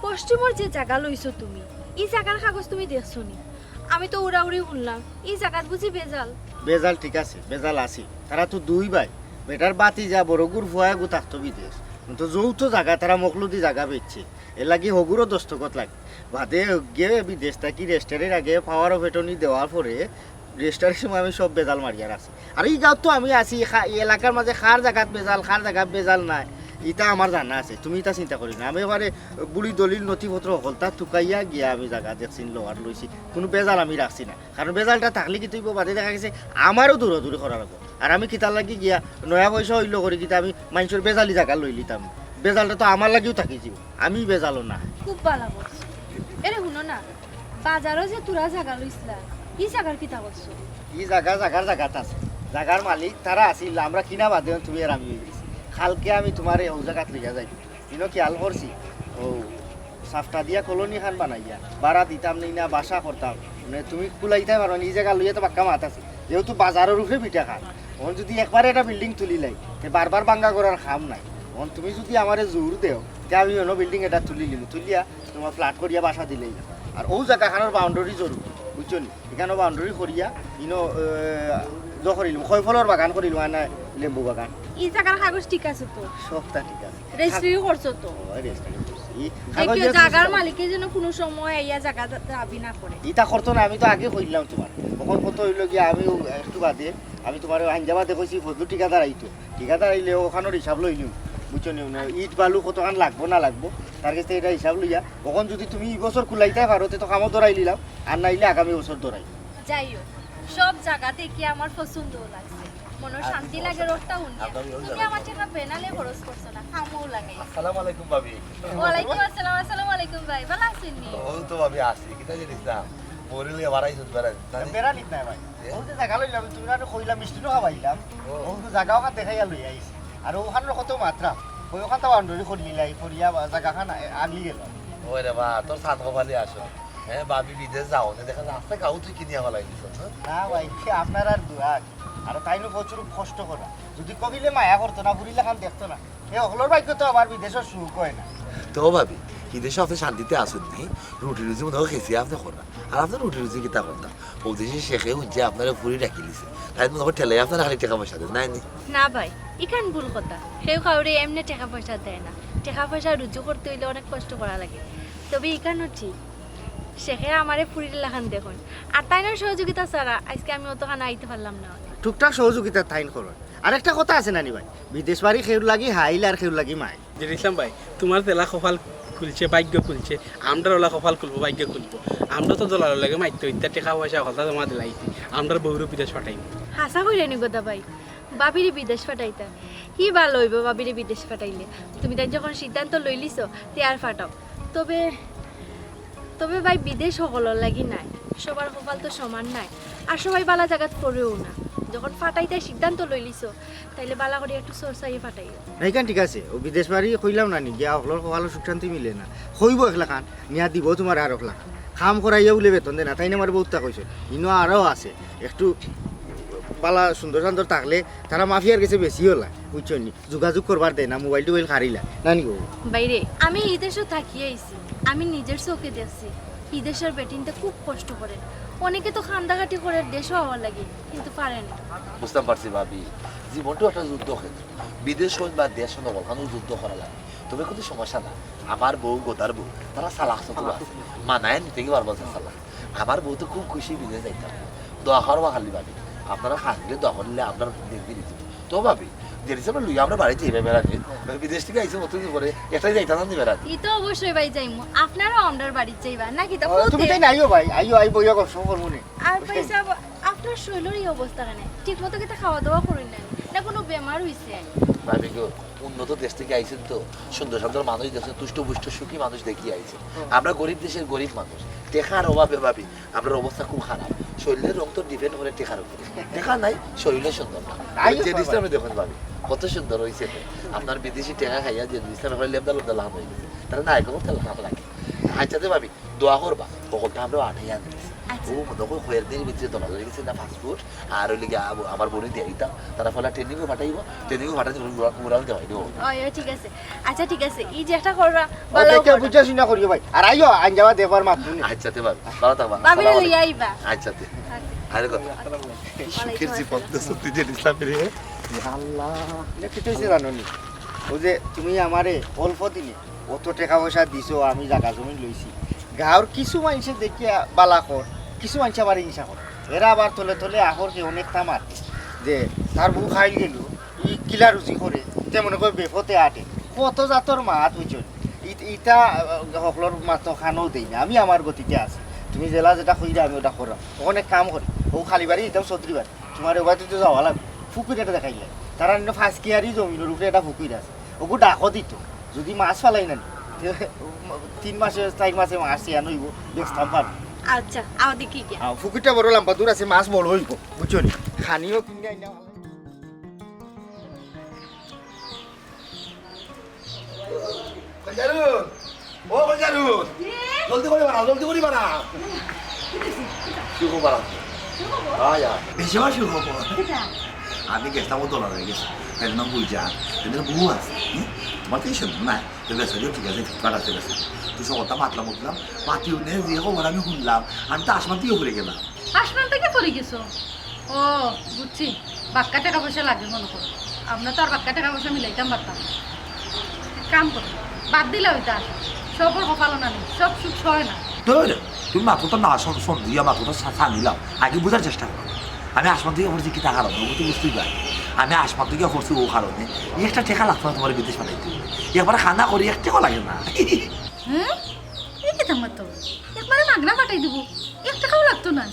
পশ্চিমর যে জাগা লইছো তুমি, ই জাগার কাগজ তুমি দেখছো নি? আমি তো উড়াউড়ি হুনলাম, ই জাগাত বুঝি বেজাল? বেজাল ঠিক আছে, বেজাল আছে। তারা তো দুই ভাই, বেটার বাতিজা বড়গুর ফুয়া এগু থাকতো বিদেশ। তো যৌথ জাগা, তারা মখলুদি জাগা বেচছে, এর লাগি হগুরও দস্তখত লাগে। বাদে গিয়া বিদেশ থাকি রেজিস্টারির আগে পাওয়ার অফ অ্যাটর্নি দেওয়ার পরে রেজিস্টারির সময় আমি সব বেজাল মারিয়া রাখছি। আর ই গাঁওত তো আমি আছি, খা-, ই এলাকার মাঝে কার জাগাত বেজাল, কার জাগাত বেজাল নাই, ইতা আমার জানা আছে, তুমি ইতা চিন্তা করিও না। আমি এবারে বুড়ি দলিল নথিপত্র হকলতা তুকাইয়া গিয়া আমি জাগা দেখছি, লওয়ার লইছি, কুনু বেজাল আমি রাখছি না। কারণ বেজালটা থাকলে কিতা অইবো, বাদে দেখা গেছে আমারও দৌড়াদৌড়ি করা লাগবো। আর আমি কিতার লাগি গিয়া নয়া পয়সা অইলো করি কিতা আমি মাইনষর বেজালি জাগা লইলিতাম? বেজালটা তো আমার লাগিও থাকি যিবো, আমি বেজালও না। খুব ভালা করছো। এরে হুনো না, বাজারো যে তুরা জাগা লইছলা, ই জাগার কিতা করছো? ই জাগা জাগার জাগাত আছে, জাগার মালিক তারা আছিল, আমরা কিনা বাদে তুমি আর আমি অই গেছি। কালকে আমি তুমারে অউ জাগাত লইয়া যাইমু। ইনো খেয়াল করছি, অউ সাফটা দিয়া কলোনি খান বানাইয়া, ভাড়া দিতাম নি না, বাসা করতাম, মানে তুমি কুলাইতায় পারবায় নি, ই জাগা লইয়া তো বাক্কা মাত আছে, যেহেতু বাজারর উপরে ভিটা খান। অখন যুদি একবারে এটা বিল্ডিং তুলিলাই, তে বারবার ভাঙ্গা করার কাম নাই। অখন তুমি যুদি আমারে জোর দেও, তে আমি অন্য বিল্ডিং এটা তুলিলিমু, তুলিয়া তুমার ফ্ল্যাট করিয়া বাসা দিলাইলাম। আর অউ জাগা খানর বাউন্ডারি জরুরি, বুঝছো নি? ইখানো বাউন্ডারি করিয়া, ইনো, এ, জ করিলিমু, কয়ফলর বাগান করিলিমু, আর না লেম্বু বাগান। ই জাগার কাগজ ঠিক আছে তো? সবটা ঠিক আছে। রেজিস্ট্রিও করছো তো? ও, রেজিস্ট্রি করছি। ই দেখিও, কাগজ দিয়া জাগার তুমি মালিকে যেন কুনু সময় আইয়া জাগা দা-, দাবি না করে। ইতা করতো না, আমি তো আগে কইলাম তুমার। অখন কথা অইলো গিয়া, আমি অউ একটু বাদে, আমি তুমারে আইঞ্জা বাদে কইছি, ফজলু ঠিকাদার আইতো। ঠিকাদার আইলে অখানর হিসাব লইলিমু, বুঝছো নি? মানে ইট বালু কতখান লাগবো না লাগবো, তার গেছ থাকি এটা হিসাব লইয়া, অখন যুদি তুমি ই বছর কুলাইতায় পারো, তে তো কামো ধরাইলিলাম, আর নাইলে আগামী বছর ধরাই। যাই হোক, সব জাগা দেখি আমার পছন্দ লাগছে, মনর আর শান্তি লাগে রোডটা উনি। আপনার ওই তুমি জায়গায় আমার যাবো। টেকা বেনালে খরচ করছো না, কামো লাগে। আসসালামু আলাইকুম ভাবি। ওয়ালাইকুম আসসালাম, আসসালামু আলাইকুম ভাই, ভালা আছইন নি? অউ তো ভাবি আছি, কিতা জানিস না, বউরে লইয়া বাড়াই চলতে পারে না। বেড়া নিত না ভাই। এ? অউ যে জাগা লইলাম, তুমি না কইলা মিষ্টি তো খাবাইলাম। ও। অউ তো জাগা অখান দেখাইয়া লইয়া আইছি। আর অখানর কত মাতরাম, অউ অখান তো বাউন্ডারি করিলাই, করিয়া বা জাগা খান আগলি গেল। ওই রে বা, তোর সাত কপালে আসো। হ্যাঁ, ভাবি বিদেশ যাও, না দেখা যায় আস্তা গাঁও তুই কিনিয়া ফালাই দিছ, হ্যাঁ? না ভাই, কি আপনার আর দুয়ার। আর তাইনও প্রচুর কষ্ট করা। যুদি কবিলে মায়া করতো না, বুড়িলা খান দেখতো না। এ হকলর ভাগ্য তো আবার বিদেশর সুখ অয় না। তো ভাবি, বিদেশো আপনে শান্তিতে আছইন নি? রুটি রুজি মনে অয় খেছি আপনে করা। আর আপনে রুটি রুজি কিতা করতা? অউ দেশে শেখে হুনছে আপনারে ফুরি ডাকিলিছে। তাইন মনে অয় ঠেলাই আপনারে খালি টেকা পয়সা দেইন, নায় নি? না ভাই, ইখান ভুল কথা। কেউ কাউরে এমনে টেকা পয়সা দেয় না। টেকা পয়সা রুজি করতে অইলে অনেক কষ্ট করা লাগে। তবে ইখানও ঠিক। শেখে আমারে ফুরির লাখান দেখইন। আর তাইনর সহযোগিতা ছাড়া আইজকে আমি অতখান আইতে পারলাম না। টুকটাক সহযোগিতা তাইন করইন। আর একটা কথা আছে নানি ভাই, বিদেশ বাড়ি কেউর লাগি হাইল আর কেউর লাগি মাইল। জি ইসলাম ভাই, তুমার যেলা কপাল খুলছে, ভাগ্য খুলছে, আমরার অলা কপাল খুলবো, ভাগ্য খুলবো। আমরা তো দলালর লগে মাততে অইতা, টেকা পয়সা হকলতা জমা দিলাইছি, আমরার বউরে বিদেশ পাঠাইমু। হাছা কইরা নি গদা ভাই, ভাবিরে বিদেশ পাঠাইতা? কি ভালা অইবো ভাবিরে বিদেশ পাঠাইলে? তুমি তাইন যখন সিদ্ধান্ত লইলিছো, তে আর পাঠাও। তবে, তবে ভাই, বিদেশ হকলর লাগি নায়, সবার কপাল তো সমান নায়, আর সবাই ভালা জাগাত পড়েও না। যখন পাঠাইতায় সিদ্ধান্ত লইলিছো, তাইলে ভালা করি একটু চর্চাইয়া পাঠাইও। না, ইখান ঠিক আছে। অউ বিদেশ বাড়ি কইলাম না নি, গিয়া হকলর কপালো সুখ শান্তি মিলে না। কইবো একলাখান, নিয়া দিবো তুমারে আরকলাখান। কাম করাইয়া বুলে বেতন দেয় না, তাইন আমারে বউততা কইছে। ইনো আরো আছে, একটু ভালা সুন্দর সান্দর থাকলে তারা মাফিয়ার গেছে বেশি অলা, বুঝছো নি? যোগাযোগ করবার দেয় না, মোবাইল টোবাইল কাড়িলা, নানি গো? ভাইরে, আমি ই দেশো থাকি আইছি, আমি নিজর চউখে দেখছি, ই দেশর বেটিন্তে খুব কষ্ট করের। অনেকে তো কান্দাকাটি করের দেশো আওয়ার লাগি, কিন্তু পারের না। বুঝতাম পারছি ভাবি, জীবনটা একটা যুদ্ধক্ষেত্র। বিদেশ অইন বা দেশ অইন, হকলখানো যুদ্ধ করা লাগে। তবে কুনু সমস্যা না, আমার বউ, গদার বউ, তারা চালাক চতুর আছে, মানায় নিতে কি পারবো যে চালাক। আমার বউ তো খুব খুশি বিদেশ যাইতাম। দোয়া করবা খালি ভাবি, আপনারা খাস দিলে দোয়া করলে আপনার দেখবি দিতে। তো ভাবি, জেরিসারে লইয়া আমরা বাড়িত যাইবা বেড়াতে। বিদেশ থাকি আইছে অতদিন পরে, একটাই যাইতাম না বেড়াতে। ই তো অবশ্যই ভাই যাইমু, আপনারাও আমরার বাড়িত যাইবা নাকি? তা ও, তুমি তাই না আইও ভাই, আইও, আইবো, ইয়া করছো, করবো নি। আর ভাই সাহেব, আপনার শরীরের এই অবস্থা কেন? ঠিক মতো কিতা খাওয়া দাওয়া করইন না, না কোনো বেমার হইছে? ভাবি গো, উন্নত দেশ থাকি আইছেন তো, সুন্দর সুন্দর মানুষ দেখছেন, তুষ্ট পুষ্ট সুখী মানুষ দেখি আইছেন। আমরা গরিব দেশের গরিব মানুষ, টেকার অভাবে ভাবি আমরার অবস্থা খুব খারাপ। শরীরের রং তো depend করে টেকার উপরে। টেকা নাই, শরীরও সুন্দর না। তাই তো যে ভাই। দৃষ্টি আপনি দেখুন ভাবি, কত সুন্দর হইছে। আপনার বিদেশি টেকা খাইয়া যে দৃষ্টি আমার লেবদা লেবদা লাভ হয়ে গেছে, তাহলে না এখন তাহলে লাভ লাগে। আচ্ছা তো ভাবি, দোয়া করবা, বকলটা আমরা আঠাই আনছি। আচ্ছা। ও মনে হয় কয়েকদিনের ভিতরে দোলা হয়ে গেছে না পাসপোর্ট, আর ওই লিগে আব-, আমার বোনে দিয়ে দিতাম, তারা ফলে ট্রেনিংও পাঠাইবো, ট্রেনিংও পাঠাইতে উড়াল দেওয়া হইব। ওই, ওই, ঠিক আছে। আচ্ছা, ঠিক আছে, এই যে একটা করবা, ও, ভালো দেখে করবা। বুঝা শুনা করিও ভাই। আর আইও, আইন যাওয়া দেবার মাধ্যমে। আচ্ছা, তে ভাবি, ভালো থাকবা। ভাবিরে আসসালামু লইয়া আলাইকুম। আইবা। আচ্ছা, তে। আচ্ছা। আরে কথা। ওয়ালাইকুম সুখের জীবন আসসালাম। তো সত্যি যে ইসলাম ফিরে। ইয়া আল্লাহ, এটা কি হইছে জানো নি? ওই যে তুমি আমারে অল্প দিনে অত টেকা পয়সা দিছো, আমি জাগা জমি লইছি। গাঁওর কিছু মাইনষে দেখিয়া বালা কর, কিছু মাইনষে আবার হিংসা কর। এরা আবার তলে তলে আখর কি অনেক তামার যে তার বউ খাইল গেল, ই কিলা রুজি করে, তে মনে করে বেফতে আটে। কত জাতর মাত বুঝছো? ইত-, ইতা, আহ, হকলর মাত খানো দেই না। আমি আমার গতিতে আছি। তুমি জেলা যেটা কইরা আমি ওটা করো। ওখানে কাম করি। ও খালি বাড়ি, ইতাও চৌধুরী বাড়ি। তোমার ওবায়দি তো যাওয়া লাগবে। পুকুর এটা দেখাইলে। তারা নিয়ে পাঁচ কিয়ারি জমির উপরে একটা পুকুর আছে। ওগু ডাকো দিত। যদি মাছ ফালাই না নি, তে তিন মাসে, চার মাসে মাছ ইয়ান হইব, বেচতাম পারবো। আচ্ছা, আমাদের কি কি? আহ, পুকুরটা বড় লম্বা দূর আছে, মাছ বড় হইব। বুঝছো নি? খানিও কিনে আইনা ভালো। কইজারুন, ও কইজারুন, জি? জলদি করি বাড়া, জলদি করি বাড়া। কি হইছে? কি হইছে? কি খবর আছে? কি খবর? আয়, আয়। বেশি আমার শুভ খবর। কিতা? আমি গেছিলাম, ও দোলা হয়ে গেছে। তাই জন্য বুঝা, এদের বউ আছে। হুম? তোমার তো এই শুনবো না। তো বেচারিও ঠিক আছে, ফিটফাট আছে বেচারি। তুই সব কথা মাতলাম, বুঝলাম। মাতিও নে, যে খবর আমি শুনলাম, আমি তো আসমান থেকে পড়ে গেলাম। আসমান থেকে পড়ে গেছো? ও, বুঝছি। বাক্কা টেকা পয়সা লাগে মনে করো। আমরা তো আর বাক্কা টেকা পয়সা মিলাইতাম পারতাম না। এক কাম করো, বাদ দিলাও ইতা। সবর কপালো না নেই, সব সুখ সয় না। ধুর, তুমি মাত্র তো না সম-, সমঝিয়া মাত্র তো সা-, সানিলাম। আগে বুঝার চেষ্টা করো। আমি আসমান থেকে পড়ছি কিতা কারণে, ও তো বুঝতেই পারি। আমি আসমান থেকে পড়ছি ও কারণে। এই একটা টেকা লাগতো না তোমার বিদেশ পাঠাইতে। একবার খানা করি, এক টেকা লাগে না। হ্যাঁ? এই কিতা মাতো? একবারে মাগনা পাঠাই দিব। এক টেকাও লাগতো না।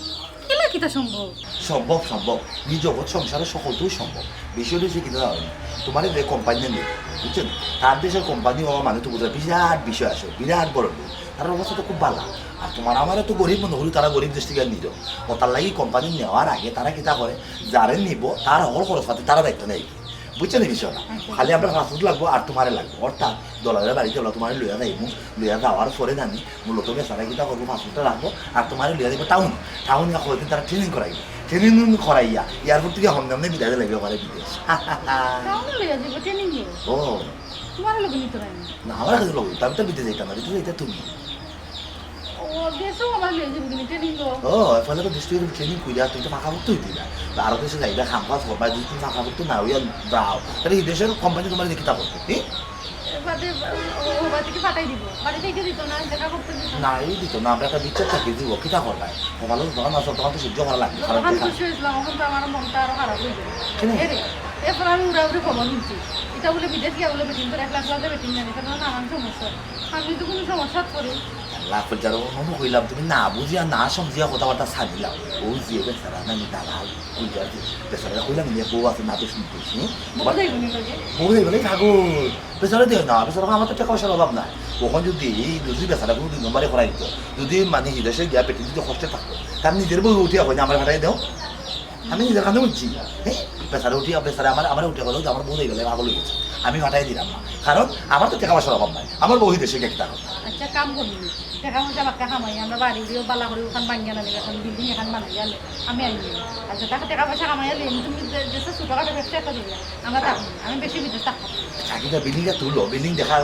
কিলা কিতা সম্ভব? সম্ভব, সম্ভব। এই জগৎ সংসারে সকলটাই সম্ভব। বিষয়টা হচ্ছে কিতা জানো? তোমার যে কোম্পানি নেই, বুঝছেন? তার দেশের কোম্পানি হওয়া মানে তো বুঝা বিরাট বিষয় আছে, বিরাট বড় লোক। তার অবস্থা তো খুব ভালো। আর তোমার আমারে তো গরিব মনে করি, তারা গরিব দেশ থেকে নিল। ও তার লাগি কোম্পানি নেওয়ার আগে তারা কিতা করে, যারে নিব তার হকল খরচ পাতি তারা দায়িত্ব নেয়। বুঝছো নি বিষয়টা? আচ্ছা। খালি আমরা পাসপোর্ট লাগবো আর তোমারে লাগবো, অর্থাৎ দলালের বাড়িতে হলো তোমারে লইয়া যাইবো, লইয়া যাওয়ার পরে জানি মূলত বেচারা কিতা করবো, পাসপোর্টটা রাখবো আর তোমারে লইয়া যাইবো টাউন। টাউন ইয়া কয়দিন তারা ট্রেনিং করাইবো, ট্রেনিং করাইয়া এয়ারপোর্ট থেকে হমদমে বিদায় দিলে ব্যাপারে বিদেশ। টাউনে লইয়া যাইবো ট্রেনিং এ? ও। তোমার লগে নিত না? না, আমার কাছে লগে, আমি তো বিদেশ যাইতাম না, বিদেশ যাইতা তুমি। ও, দেশেও আমার লইয়া যাইবো কিন্তু ট্রেনিং ও। ও, ফলে তো দেশ থেকে ট্রেনিং কইরা তুমি তো ফাঁকা করতে হইতে না। আরো দেশে যাইবা, কাম কাজ করবা, যদি তুমি ফাঁকা করতে না হইয়া যাও, তাহলে এই দেশের কোম্পানি তোমার দেখি তা করতে, কি? এ, বাদে, ও, ও, বাদে কি ফাটাই দিব? বাড়ি থেকে দিত না, দেখা করতে দিত না। না, এই দিত না, আমরা একটা বিচার চাকরি দিব, কিতা করবা? ভালো দোকান আছে, দোকান তো সহ্য করা লাগবে, কারণ দোকান দেখা খুশি হয়েছিলাম, এখন তো আমার মনটা আরো খারাপ হয়ে গেল। কেন? এরে, এরপর আমি উড়াউড়ি খবর নিচ্ছি। এটা বলে বিদেশ গিয়া বলে বেটিং করে, এক লাখ লাখে বেটিং জানি, কারণ নানান সমস্যা। আমি তো কোনো সমস্যা করি। আল্লাহ, কইজার ও মনে কইলাম, তুমি না বুঝিয়া, না সমঝিয়া কথাবার্তা ছাড়িলাম। ও যে বেচারা নানি দালাল, কইজার যে বেচারা কইলাম, নিয়ে বউ আছে, না তো শুনতেছি। বউ যাইবো নি লগে? বউ যাইবো নি, থাকো। বেচারা দেয় না, বেচারা আমার তো টাকা পয়সার অভাব নাই। ওখান যদি এই যদি বেচারা কোনো দুই নম্বরে করাই দিত, যদি মানে হিদেশে গিয়া বেটিং যদি কষ্টে থাকতো, তার নিজের বউ উঠিয়া কই না, আমার ফাটাই দাও। আমি নিজের কানে বুঝছি। হ্যাঁ? বেচারা উঠিয়া, বেচারা আমার, আমার উঠিয়া বলো যে আমার বউ হয়ে গেলে পাগল হয়ে গেছে। আমি ফাটাই দিলাম না। কারণ আমার তো টাকা পয়সার অভাব নাই। আমার বউ দেশে গিয়ে কিতা করবো? আচ্ছা, কাম করবি। টাকা পয়সা বাক্কা কামাই, আমরা বাড়ি উড়িও বালা করি ওখান ভাঙ্গিয়া না নিবে, এখন বিল্ডিং এখন বানাই গেলে আমি আইনি। আর যেটা টাকা পয়সা কামাই আলি, তুমি যে, যে ছোটখাটো ব্যবসা একটা দিবে, আমরা থাকবো। আমি বেশি বিদেশ থাকবো। চাকরিটা বিল্ডিংটা তুলো, বিল্ডিং দেখা,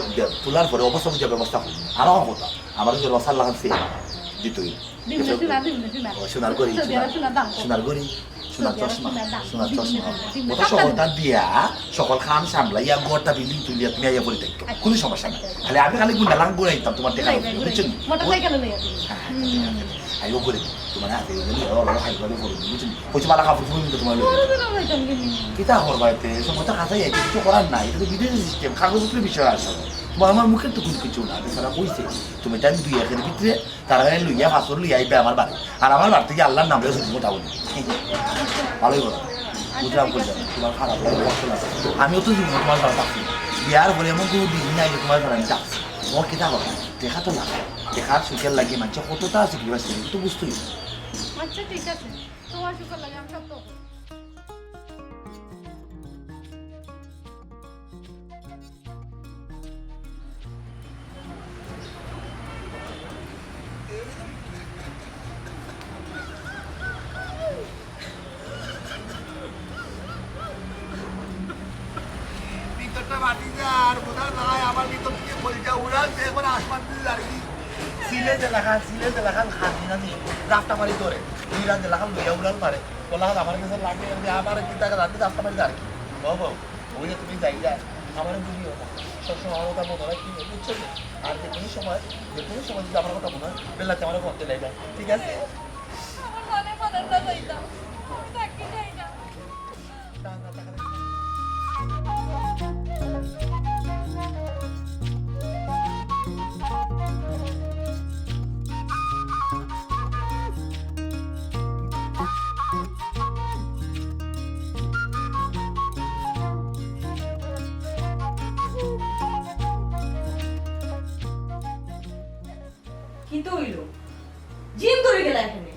তোলার পরে অবস্থা বুঝে ব্যবস্থা করবো। আরো আমার কথা, আমার যে রসাল লাগান সে দিতই। দিন না, শোনা, দিন না, শোনা। ও, সোনার ঘড়ি, সৌদি আরব সোনার, সোনার দাম কম। সোনার ঘড়ি। সোনার চশমা, সোনার চশমা। ওটা সকলটা দিয়া, সকল খাম সামলাইয়া, ঘরটা বিল্ডিং তুলিয়া তুমি আইয়া পড়ি থাকতো। কোনো সমস্যা নাই। খালি আমি খালি গুন্ডা লাং ঘুরাইতাম তোমার টেকা লইয়া, বুঝছো নি? মোটরসাইকেল লইয়া তুমি। হ্যাঁ, হ্যাঁ, হ্যাঁ, হ্যাঁ। আইও করে দিই। তোমার হাতে ওগুলি ওরা ওরা হাইভাবে করে দিই, বুঝছো নি? ওই যে বালা কাপড় চোপড় কিন্তু তোমার লইয়া। কিতা করবা এতে? সময় তো কাছে যাই, কিছু করার নাই। এটা তো বিদেশি সিস্টেম, কাগজপত্রের বিষয় আসলে। তোমার আমার মুখের তো কোনো কিছু না, তারা কইছে। তুমি টাইম দুই একের ভিতরে তারা লইয়া, পাসপোর্ট লইয়া আইবে আমার বাড়ি। আর আমার বাড়ি থেকে আল্লাহর নাম লইয়া শুধু কথা বলি। ভালোই কথা। বুঝলাম, বুঝলাম। তোমার খারাপ লাগে, কষ্ট লাগে। আমিও তো জীবনে তোমার সাথে থাকছি। বিয়ার পরে এমন কোনো দিন নাই যে তোমার সাথে আমি থাকছি। তোমার কিতা কথা? দেখা তো লাগে। দেখার সুখের লাগে মানুষে কতটা আছে কি বা সেটা তো বুঝতেই হবে। আচ্ছা, ঠিক আছে। তোমার সুখের লাগে আমি সব তো ভিতরটা মাটি যা আর বোঝা যায়, আমার ভিতর থেকে কলিজা উড়াল, সে এখন আসমান দিয়ে আর কি। সিলে যে লেখা, সিলে যে লেখা, খান দিনা নি, রাস্তা মারি ধরে, দুই রাত যে লেখা লইয়া উড়াল মারে, ওলা আমার কাছে লাগে, যে আমার কি টাকা রাতে রাস্তা মারি আর কি। বাবু, ওই যে তুমি যাই যা, আমার বুঝিও না, সবসময় আমার কথা মনে রাখি, বুঝছো তো? আর যে কোনো সময়, যে কোনো সময় যদি আমার কথা মনে হয়, বেলাতে আমার ফোন দিলে যাই, ঠিক আছে? আমার মনে মনে না যাইতাম, থাকি যাই না। কিতা অইলো? জিম ধরি গেলা এখানে।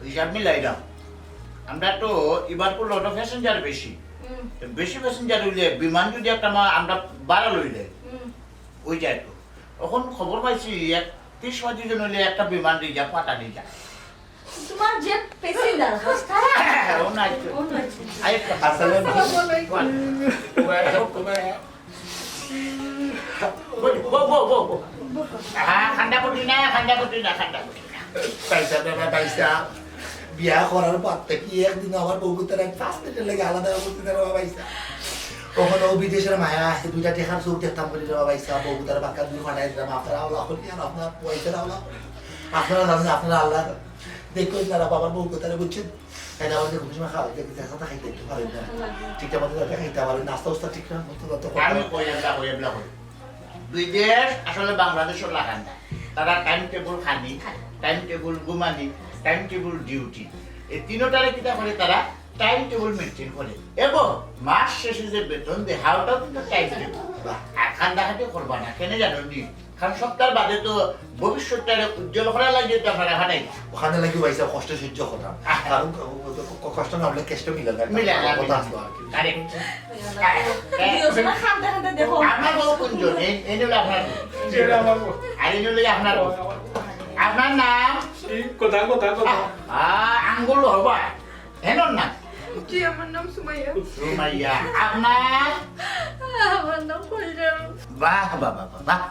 হিসাব মিলাই দাও। আমরা তো ইবার পুলো তো প্যাসেঞ্জার বেশি। হুম। তো বেশি প্যাসেঞ্জার অইলে বিমান যদি একটা মা-, আমরা ভাড়া লইলে, হুম। অই যায় তো। এখন খবর পাইছি এক ত্রিশ পঁয়ত্রিশ জন অইলে একটা বিমান রিজার্ভ পাঠানি যায়। তোমার যে প্যাসেঞ্জার, হস্তা? ও না, আচ্ছা। ও না, আচ্ছা। আরেকটা আসসালামু আলাইকুম। ওয়া-, ওয়া-, ওয়া-, বউ, বউ, বউ, বউ, বউ। হ্যাঁ, ঠান্ডা করবি না, ঠান্ডা করবি না, ঠান্ডা করবি না। পয়সা দেবা, পয়সা। বিয়া করার পর থেকে একদিন আমার বউ গুতারে আমি পাঁচ মিনিটের লাগি আলাদা করতে দেবো, বাবা ইসা। কখনো ও বিদেশের মায়া আছে, দুইটা টেকার চোখ দেখতাম করি রে বাবা ইসা, বউ গুতারে বাক্কা দুই ফাটাই দিলাম, আপনারা আওলা করি আর আপনার পয়সা আওলা করি। আপনারা জানেন, আপনারা আল্লাহ দেখবেন, তারা বাবার বউ গুতারে বুঝছেন, তাই না? আমাদের কোনো সময় খাওয়া দেখে দেখা তো খাইতে একটু পারেন না, ঠিকঠাক মতো তারা খাইতে পারেন, নাস্তা উস্তা ঠিকঠাক মতো তত করে। আমি কই, আমরা কই, আমরা কই। বিদেশ আসলে বাংলাদেশর লাখান না। তারা টাইম টেবল খানি, টাইম টেবল ঘুমানি, টাইম টেবল ডিউটি। এই তিনোটারে কিতা করে তারা টাইম টেবল মেইনটেইন করে। এবং মাস শেষে যে বেতন দেয়, হাওটাও কিন্তু টাইম টেবল। আর কান্দাকাটি করবা না, কেনে জানো নি? কারণ সপ্তাহ বাদে তো ভবিষ্যৎটারে উজ্জ্বল করার লাগি তো আপনারা ফাটাই। ওখানে লাগি পয়সা কষ্ট সহ্য করতাম। আহ। কারণ ক-, ক-, ক-, কষ্ট না হলে কেষ্ট মিলে না। মিলে না, কথা মিলে আসতো না। আর কি। আরে, দুইজনে কান্দতে কান্দতে দেখো। আপনার বউ কোনজন? এই, এই হলো আপনার বউ। জি, এটা আমার বউ। আর এই হলো আপনার বউ। আপনার নাম? এই কথা, কথা, কথা। আ, আ, আঙ্গুল হবা। এনর নাম? জি, আমার নাম সুমাইয়া। সুমাইয়া। আপনার? আমার নাম কইজারুন। বাহ, বাহ, বাহ, বাহ, বাহ।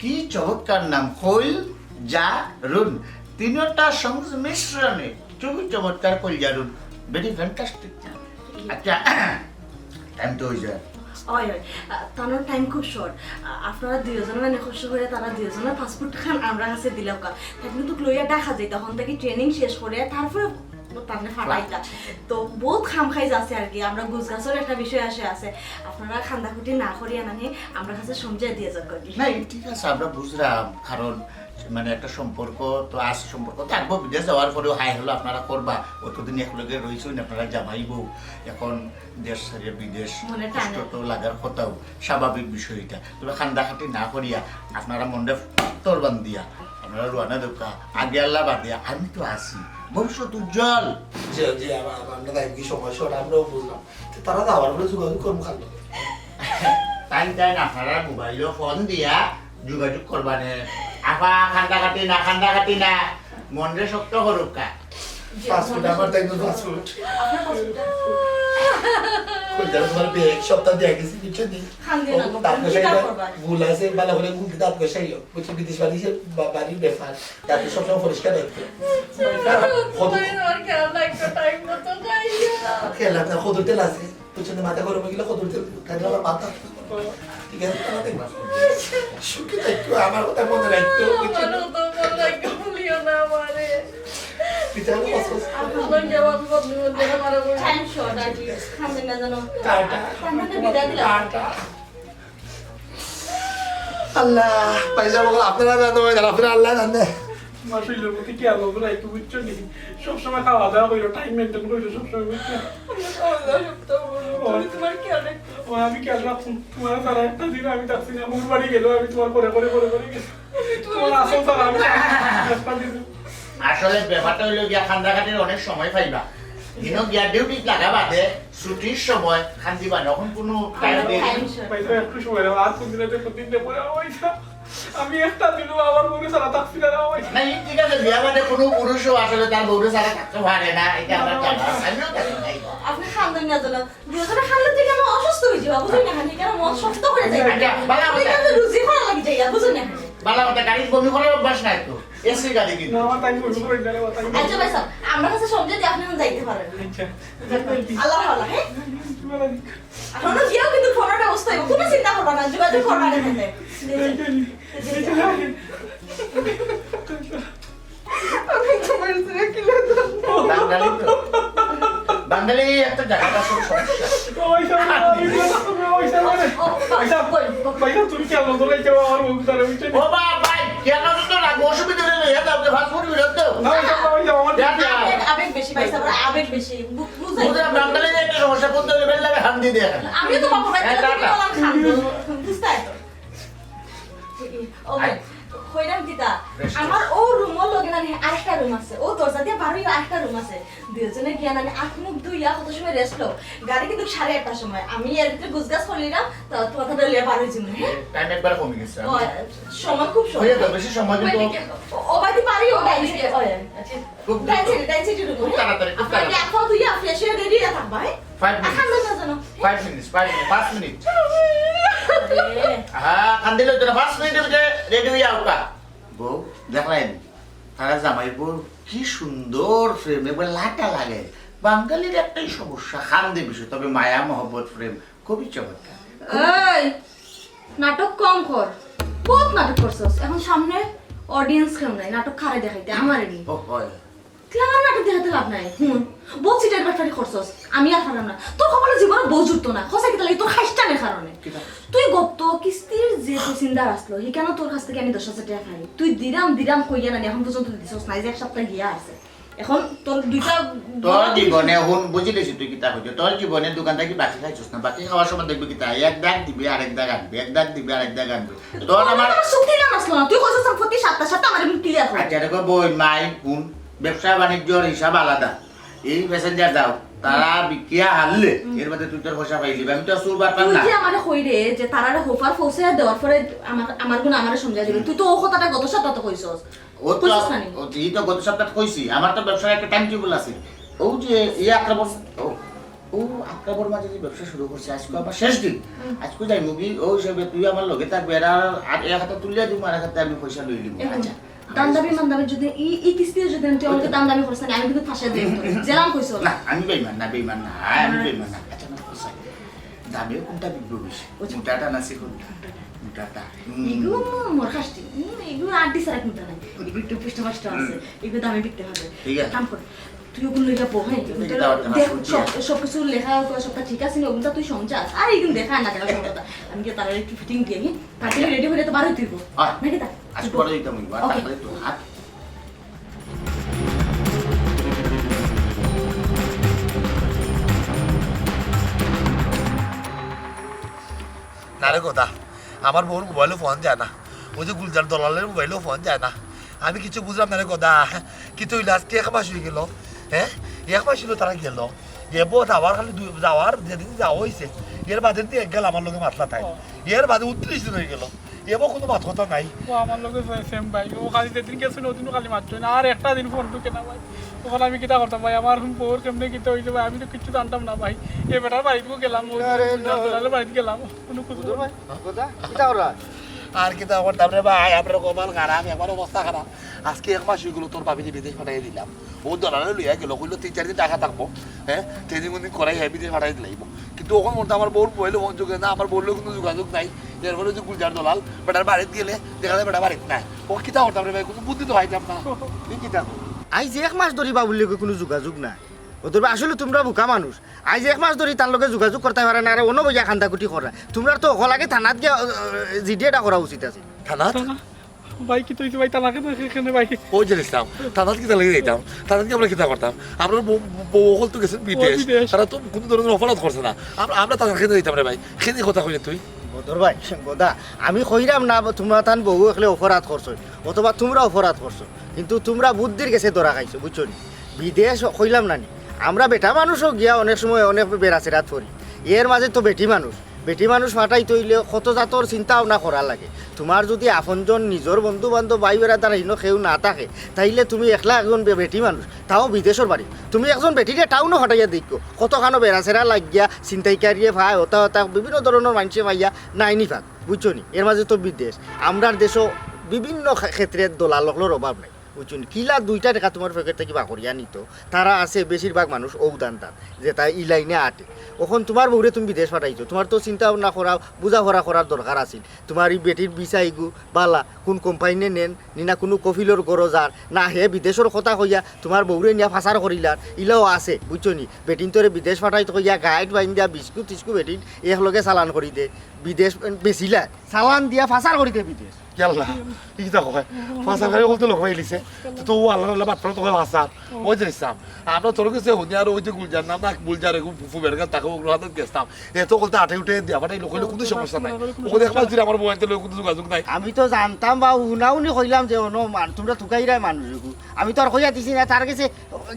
কি চমৎকার নাম, কইলজারুন। তিনোটা সংমিশ্রণে খুবই চমৎকার কইলজারুন। Very fantastic নাম। আচ্ছা, টাইম তো অই যায়। অয়, অয়। আ, তানোর টাইম খুব শর্ট। আ, আপনারা দুইজনে মানে কষ্ট করে তারা দুইজনের পাসপোর্ট খান আমরা কাছে দিলাম কা। তাই কিন্তু লইয়া দেখা যায়, তখন থেকে ট্রেনিং শেষ করে তারপরে তারপরে ফাটাইতা। তো বহুত খামখাইজ আছে আর কি, আমরা গুছগাছর একটা বিষয় আসে আছে। আপনারা খান্দাখুটি না করিয়া নানি আমরা কাছে সমঝাই দিয়া যাক আর কি। না, এই ঠিক আছে, আমরা বুঝলাম, কারণ মানে একটা সম্পর্ক তো আছে, সম্পর্ক থাকবো, বিদেশ যাওয়ার পরেও হাই হ্যালো আপনারা করবা, অতদিন একলগে রইছইন আপনারা জামাই বউ, এখন দেশ ছাড়িয়া বিদেশ, মনে টানে। কষ্ট তো লাগার কথাও, স্বাভাবিক বিষয় এটা। তবে খান্দাখাটি না করিয়া আপনারা মনটা তরবান দিয়া আপনারা রওনা দেউক্কা, আগে আল্লাহ বাদে আমি তো আছি, ভবিষ্যৎ উজ্জ্বল। জি, জি, আমা-, আমা-, আমরা তাই কি সময় শর্ট, আমরাও বুঝলাম। তো তারা তো আবার বলে যোগাযোগ করবো কাল। তাই তাই না, আপনারা মোবাইলও ফোন দিয়া যোগাযোগ করবা নে। আফা, খান্দাখাটি না, খান্দাখাটি না, মনরে শক্ত করুক্কা। জি, পাঁচ ফুট, মনরে আমার তাই শক্ত পাঁচ ফুট। আপনার পাঁচ ফুট। কইতাম তোমার ব্যাগ সপ্তাহ দিয়া গেছি, বুঝছো নি? খান দিয়ে না গো, দাঁত ঘষাই কিতা করবা? ভুল আছে, ভালো করে মুখ দাঁত ঘষাইও, বুঝছো? বিদেশ বাড়ি সে বা-, বাড়ির ব্যাপার, দাঁত সবসময় পরিষ্কার রাখতে। কত তোমার আর খেয়াল রাখতে টাইম মতো খাইয়া। খেয়াল রাখতে কদর তেল আছে, বুঝছো নি? মাথা গরম হয়ে গেলে কদর তেল, তাহলে আবার মাথা। ঠিক আছে, তাহলে দেখবা। সুখে থাকো, আমার কথা মনে রাখো, বুঝছো? আমার কথা মনে রাখো, ভুলিও না আমারে। পিছনে বস, বস। আমার জবাব বদলে বদলে আমার উপর। টাইম শর্ট আর কি। খান না জানো। টাটা। খান না বিদায় দিলাম। টাটা। আল্লাহ, পয়সা বলো, আপনারা জানো, আপনারা আল্লাহ জানে। আমার শরীরের প্রতি খেয়াল রাখো না, একটু বুঝছো নি? সবসময় খাওয়া দাওয়া করো, টাইম মেইনটেইন করো সবসময়, বুঝছো? আমি খাওয়া দাওয়া সব তো বলো, তুমি তোমার খেয়াল রাখো। ও, আমি খেয়াল রাখুন, তোমার তারা একটা দিন আমি থাকছি না, মোর বাড়ি গেল, আমি তোমার করে করে করে করে গেছি। তোমার আসল তারা আমি একটা দিন। আসলে ব্যাপারটা হইলো গিয়া কান্দাকাটির অনেক সময় পাইবা। দিনও গিয়া ডিউটি লাগা বাদে ছুটির সময় কান্দিবা না, এখন কোনো টাইম নেই। Time short. ভাই, তো একটু সময় দাও, আর কোন দিন আছে, কোন দিন দেবো না, ভাই, আমি একটা দিনও আমার মনে সারা থাকছি না, ভাই। না, এই ঠিক আছে, বিয়া বাদে কোনো পুরুষও আসলে তার বউরে ছাড়া থাকতে পারে না, এটা আমার জানা আছে, আমিও জানি না। আপনি খান্দন না জানা, দুজনে খান্দন থেকে আমি অসুস্থ হয়ে যাবো, বুঝলি না? খালি কেন মন শক্ত হয়ে যায়? আচ্ছা, ভালো কথা। আমি কেন রুজি করা লাগি যাই, বুঝলি না? ভালো কথা, গাড়ির বমি করার অভ্যাস নাই তো, এসি গাড়ি কিন্তু। না, আমার তাই বমি করে দেয়, আমার তাই বমি। আচ্ছা ভাই সাহেব, আমরা কাছে সমঝে দিয়ে আপনি এখন যাইতে পারেন। আচ্ছা। আল্লাহ ভালো, হ্যাঁ? এখনো গিয়েও কিন্তু ফোনের ব্যবস্থা হইব, কোনো চিন্তা করবা না, যোগাযোগ করবা না এখানে। আমি তোমার সাথে কি লাগবে? বাঙালি তো। বাঙালি একটা জায়গাটা খুব সমস্যা। ওই সব, ওই সব, ওই সব, ওই সব। ও, ও, ভাই সাহেব, কই, কই? ভাই সাহেব, তুমি কেন ধরে যাও আমার মুখ ধরে, বুঝছো? ও বাবা, ভাই, কেন তো রাখবো? অসুবিধা নেই, এ দাও, যে ফাস্ট ফুড বিরত দাও। না, ওই সব, ওই সব, আমার যা, যা। আবেগ, আবেগ বেশি, ভাই সাহেব, আবেগ বেশি। বু-, বুঝাই। বুঝলাম, বাঙালি একটা সমস্যা, কোন দলে বেল লাগে, হান দিয়ে দেয়। আমিও তো বাবা ভাই, হ্যাঁ, তুমি টাটা। বললাম খান। বুঝতে হয় তো। ওকে, আয়। কইলাম কিতা? রেস্ট আমার ও রুমর লগে না নি আরেকটা রুম আছে, ও দরজা দিয়ে বারোই আরেকটা রুম আছে। দুইজনে গিয়া না নি আখ মুখ ধুইয়া কত সময় রেস্ট লও। গাড়ি কিন্তু সাড়ে আটটার সময়। আমি এর ভিতরে গুছগাছ করলিলাম, তা তোমার কথা লইয়া বার হইছি মনে, হ্যাঁ? টাইম একবার কমে গেছে। ও, সময় খুব সময়। হয়ে যাবে, বেশি সময় কিন্তু ওই দিকে, ও, ও বাড়ি বাড়ি, ও ডাইনিং, ও, আচ্ছা। খুব দ্রুত। ডাইনিং, ডাইনিং রুম, খুব হ্যাঁ? তাড়াতাড়ি, খুব আপনার তাড়াতাড়ি। এক পাও ধুইয়া ফ্রেশ হয়ে রেডি হয়ে থাকবা, হ্যাঁ? Five minute. এখন না জানো। ফাইভ মিনিট, ফাইভ মিনিট, পাঁচ মিনিট। আরে। হ্যাঁ, কান্দিলে তো না, পাঁচ মিনিটের ভিতরে রেডি হয়ে আউকা। বউ, দেখলাইনি? তারা জামাই বউ কি সুন্দর প্রেম, এবার লাটা লাগে। বাঙালির একটাই সমস্যা, কান্দে বেশি, তবে মায়া মহব্বত প্রেম খুবই চমৎকার। এই, নাটক কম কর, বহুত নাটক করছস। এখন সামনে অডিয়েন্স কেউ নাই, নাটক কারে দেখাইতে? আমারে নি। ও, হয়। তুই আমার নাটক দেখাতে লাভ নাই। হুন, বহুত সিটার বাটপারি করছস, আমি আর পারলাম না। তোর কপালে জীবনে বউ জুটতো না, খোঁজা কিতা লাগে তোর খাইস্টানের কারণে। কিতা? তুই গত কিস্তির যে তুই চিন্তা আসলো, হিকানো তোর কাছ থেকে আমি দশ হাজার টাকা পাই। তুই দিরাম দিরাম কইয়া না, এখন পর্যন্ত দিছস নাই, যে এক সপ্তাহ গিয়া আছে। এখন তোর দুইটা তোর জীবনে হুন, বুঝি গেছি তুই কিতা কইছস। তোর জীবনে দোকান থাকি বাকি খাইছস না, বাকি খাওয়ার সময় দেখবি কিতা, এক দাগ দিবি, আরেক দাগ আনবি, এক দাগ দিবি, আরেক দাগ আনবি। তোর আমার আমার চুক্তি না আসলো না, তুই কইছস আমি প্রতি সপ্তাহ সপ্তাহ আমার এখন ক্লিয়ার কর। আচ্ছা, দেখো বই, মাই, হুন, ব্যবসা বাণিজ্যর হিসাব আলাদা। এই প্যাসেঞ্জার যাও, তারা বিকিয়া হারলে, হুম। এর মধ্যে তুই তোর পয়সা পাইলি, আমি তো আর চুর বাটপার তুই না। যে আমারে কই রে, যে তারারে হোফার পৌঁছে দেওয়ার পরে আমার, আমার গুণ আমারে সমঝাই দিবি। হুম। তুই তো ও কথাটা গত সপ্তাহ তো কইছস। ও তো, কইছস না নি? ও, ই তো গত সপ্তাহ কইছি, আমার তো ব্যবসার একটা টাইম টেবল আছে। ও যে এই আক্রমণ, ও, ও আক্রমণ মাঝে যে ব্যবসা শুরু করছে, আজকে আমার শেষ দিন। হুম। আজকে যাই মুগি, ও হিসাবে তুই আমার লগে থাকবে, এরা আর এক হাতে তুলিয়া দিব, আর এক হাতে আমি পয়সা লই দিব। এখন আচ্ছা। দান্দাবি মান্দাবি যদি ই, ই কিস্তি যদি তুই আমাকে দান্দাবি করিস না, আমি কিন্তু ফাঁসে দেব তোরে। জেলাম কইছো। না, আমি বেইমান না, বেইমান না, আমি হুম। বেইমান না। আচ্ছা, না, আচ্ছা। দামেও কোনটা বিকবো বেশি? ওই যে মোটাটা না চিকনটা? মোটাটা। মোটাটা। হুম। এগু মোর কাছে, হুম, এগু আড্ডি ছাড়া কোনটা নাই। এগু একটু পুষ্ট পাষ্ট আছে। হুম। এগু দামে বিকতে পারবে। ঠিক আছে। কাম কর। তুই ওগুন লইয়া বহ, হ্যাঁ? তুই ওগুন তো কিতা করতে দেখ, পারবি? সব, সব কিছু লেখা তো সবটা ঠিক আছে নি, ওগুন তো তুই সমঝাস। আর এগুন দেখা না, দেখা সমঝা। আমি কি তারা একটু ফিটিং দিয়ে, হ্যাঁ? তাড়াতাড়ি রেডি হইলে তো বার হইতে হইব। হয়। নাকি তা? আজ পরে দিতাম হইব, আর ওকে। তারপরে তো হাত। না রে গদা, আমার বউর মোবাইলও ফোন যায় না, ওই যে গুলজার দলালের মোবাইলও ফোন যায় না। আমি কিছু বুঝলাম না রে গদা, কিন্তু ওই লাস্টে এক মাস হয়ে গেল, হ্যাঁ, এক মাস হলো তারা গেল। এবার যাওয়ার খালি দুই, যাওয়ার যেদিন যাওয়া হয়েছে, এর বাদে দিন এক গেল আমার লগে মাতলা তাই, এর বাদে উনত্রিশ দিন হয়ে গেল। এবার কোনো মাত কথা নাই। ও আমার লগে সেম ভাই, ও খালি যেদিন গেছে না, ওদিনও খালি মাতছে না, আর একটা দিন ফোন ঢুকে না ভাই। তখন আমি কিতা করতাম ভাই, আমার বউর কেমনে কিতা হইছে ভাই, আমি তো কিচ্ছু জানতাম না ভাই। এ বেটার বাড়িতে গেলাম, ও আরে না। বেটার বাড়িতে গেলাম, কোনো কিছু বুঝো ভাই, কথা কিতা করা? আর কিতা করতাম রে ভাই, আমরা কপাল খারাপ, একবার অবস্থা খারাপ। আজকে এক মাস হইগেল তোর ভাবিরে বিদেশ পাঠাই দিলাম। ও দলালে লইয়া গেল, কইলো তিন চার দিন টাকা থাকবো, হ্যাঁ, ট্রেনিং উনিং করাই হ্যাঁ বিদেশ পাঠাই দিলাইব। কিন্তু ওখান মধ্যে আমার বউর মোবাইলে ফোন যোগে না, আমার বউর লগে কোনো যোগাযোগ নাই। এরপরে যে গুলজার দলাল বেটার বাড়িত গেলে দেখা যায় বেটা বাড়িত নাই। ও কিতা করতাম রে ভাই, কোনো বুদ্ধি তো পাইতাম না। এই কিতা কর? আইজ এক মাস ধরি বাবুর লগে কোনো যোগাযোগ নাই। ও তোর আসলে তোমরা বোকা মানুষ। আইজ এক মাস ধরি তার লগে যোগাযোগ করতে পারে না, আর অন্য বইয়া খান্দাকুটি করা। তোমরা তো হকল আগে থানাত গিয়া জিডি এটা করা উচিত আছে। থানাত? ভাই কিতা হইছে ভাই, তালাকে তো এখানে ভাই। ওই যে ইসলাম, থানাত কিতা লাগি যাইতাম? থানাত কি আমরা কিতা করতাম? আমরা বউ বউ অকল তো গেছেন বিদেশ, বিদেশ। তারা তো কোনো ধরনের অপরাধ করছে না। আমরা আমরা তাদের খেতে যাইতাম রে ভাই, খেতে কথা কইলে তুই। বদর ভাই, গোদা, আমি কইরাম না তোমরা তান বউ একলে অপরাধ করছো, অথবা তোমরা অপরাধ করছো, কিন্তু তোমরা বুদ্ধির গেছে ধরা খাইছো, বুঝছো নি? বিদেশ কইলাম না নি, আমরা বেটা মানুষও গিয়া অনেক সময় অনেক বেড়াছেড়াত পড়ি। এর মাঝে তো বেটি মানুষ, বেটি মানুষ ফাটাইতে হইলে কত জাতর চিন্তা ভাবনা করা লাগে। তোমার যদি আপনজন, নিজর বন্ধু বান্ধব, ভাই বেড়াদার ইনো কেউ না থাকে, তাইলে তুমি একলা একজন বে-, বেটি মানুষ, তাও বিদেশর বাড়ি। তুমি একজন বেটিরে টাউনো ফাটাইয়া দেখো, কতখানো বেড়াছেড়া লাগিয়া, ছিনতাইকারিয়ে ফায়, হতা হতা বিভিন্ন ধরনের মানুষে ফাইয়া নাইনি ফাক, বুঝছো নি? এর মাঝে তো বিদেশ। আমরার দেশও বিভিন্ন ক্ষে-, ক্ষেত্রে দলাল অকলর অভাব নাই, বুঝছো নি? কিলা দুইটা টাকা তোমার পকেট থাকি বার করিয়া নিত, তারা আছে, বেশিরভাগ মানুষ ঔ ধান্দাত, যেটা ই লাইনে আটে। অখন তোমার বউরে তুমি বিদেশ পাঠাইছো, তোমার তো চিন্তা ভাবনা করা, বুঝাপড়া করার দরকার আছিল। তোমার ই বেটির ভিসা ইগু বালা, কোন কোম্পানিয়ে নেন, নি না কোনো কফিলর ঘরো যার, না হে বিদেশর কথা কইয়া তোমার বউরে নিয়া ফাসার করিলার, ইলাও আছে, বুঝছো নি? বেটিন তোরে বিদেশ পাঠাইতো কইয়া গাইড বাইন দিয়া বিস্কুট টিস্কুট বেটিন এক লগে চালান করি দে, বিদেশ বেচিলা, চালান দিয়া ফাসার করি দে বিদেশ। ইয়াল্লা, ই কিতা কয়? ফাসার গাড়ি বলতে লোক পাইলিছে। তো তো ও আল্লাহ আল্লাহ বাটপার তো ফাসার। ওই যে ইসলাম, আমরা তোর কাছে হুনি আর ওই যে গুলজার নাম না, গুলজার এগু ফুফু বেরগান তাকে ওগুলো হাতে গেছতাম। এত বলতে আটে উঠে দিয়া ফাটাই লোক হইলে কোনো সমস্যা নাই। ও দেখবা তুই আমার মোবাইল তো কোনো যোগাযোগ নাই। আমি তো জানতাম বা উনাউনি কইলাম যে অনো মান-, তোমরা তুকাইরায় মানুষ এগু। আমি তো আর কইয়া দিছি না, তার গেছে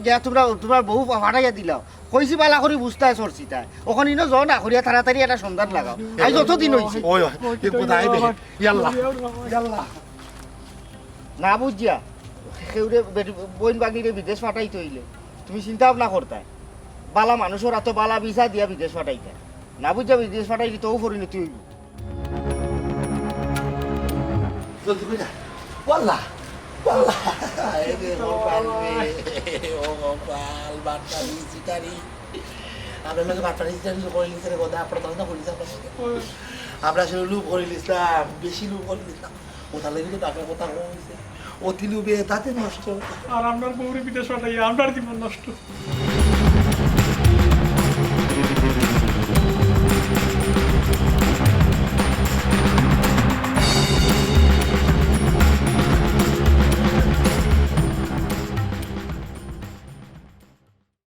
গিয়া তোমরা, তোমার বউ পাঠাইয়া দিলাও। কইছি বালা করি বুঝতায় চলছি তাই। অখন ইনো জ না করিয়া তাড়াতাড়ি একটা সন্ধান লাগাও। আইজ যত দিন হইছে। ওই ওই, এ কোথায় দে? ইয়াল্লা, ইয়াল্লা। না বুঝিয়া, কেউরে বেটি-, বইন বাগিরে বিদেশ পাঠাইতে হইলে তুমি চিন্তা ভাবনা করতায়। বালা মানুষর আতো বালা ভিসা দিয়া বিদেশ পাঠাইতায়। না বুঝিয়া বিদেশ পাঠাইলে তো পরিণতি হইব। জলদি কই না। ওয়াল্লা, ওয়াল্লা। এই রে, কপাল রে। ও কপাল, বাটপারি, চিটারি। আমরা লোকে বাটপারি, চিটারি করিলিছে রে, গোদা, আপনার কথা করিলিছে, আপনার সাথে। আমরা আসলে লোভ করিলিছলাম, বেশি লোভ করিলিছলাম। ও তাহলে কিন্তু আপনার কথা কম হইছে। অতি লোভে তাতে নষ্ট। আর আমরার বউরে বিদেশ পাঠাইয়া আমরার জীবন নষ্ট।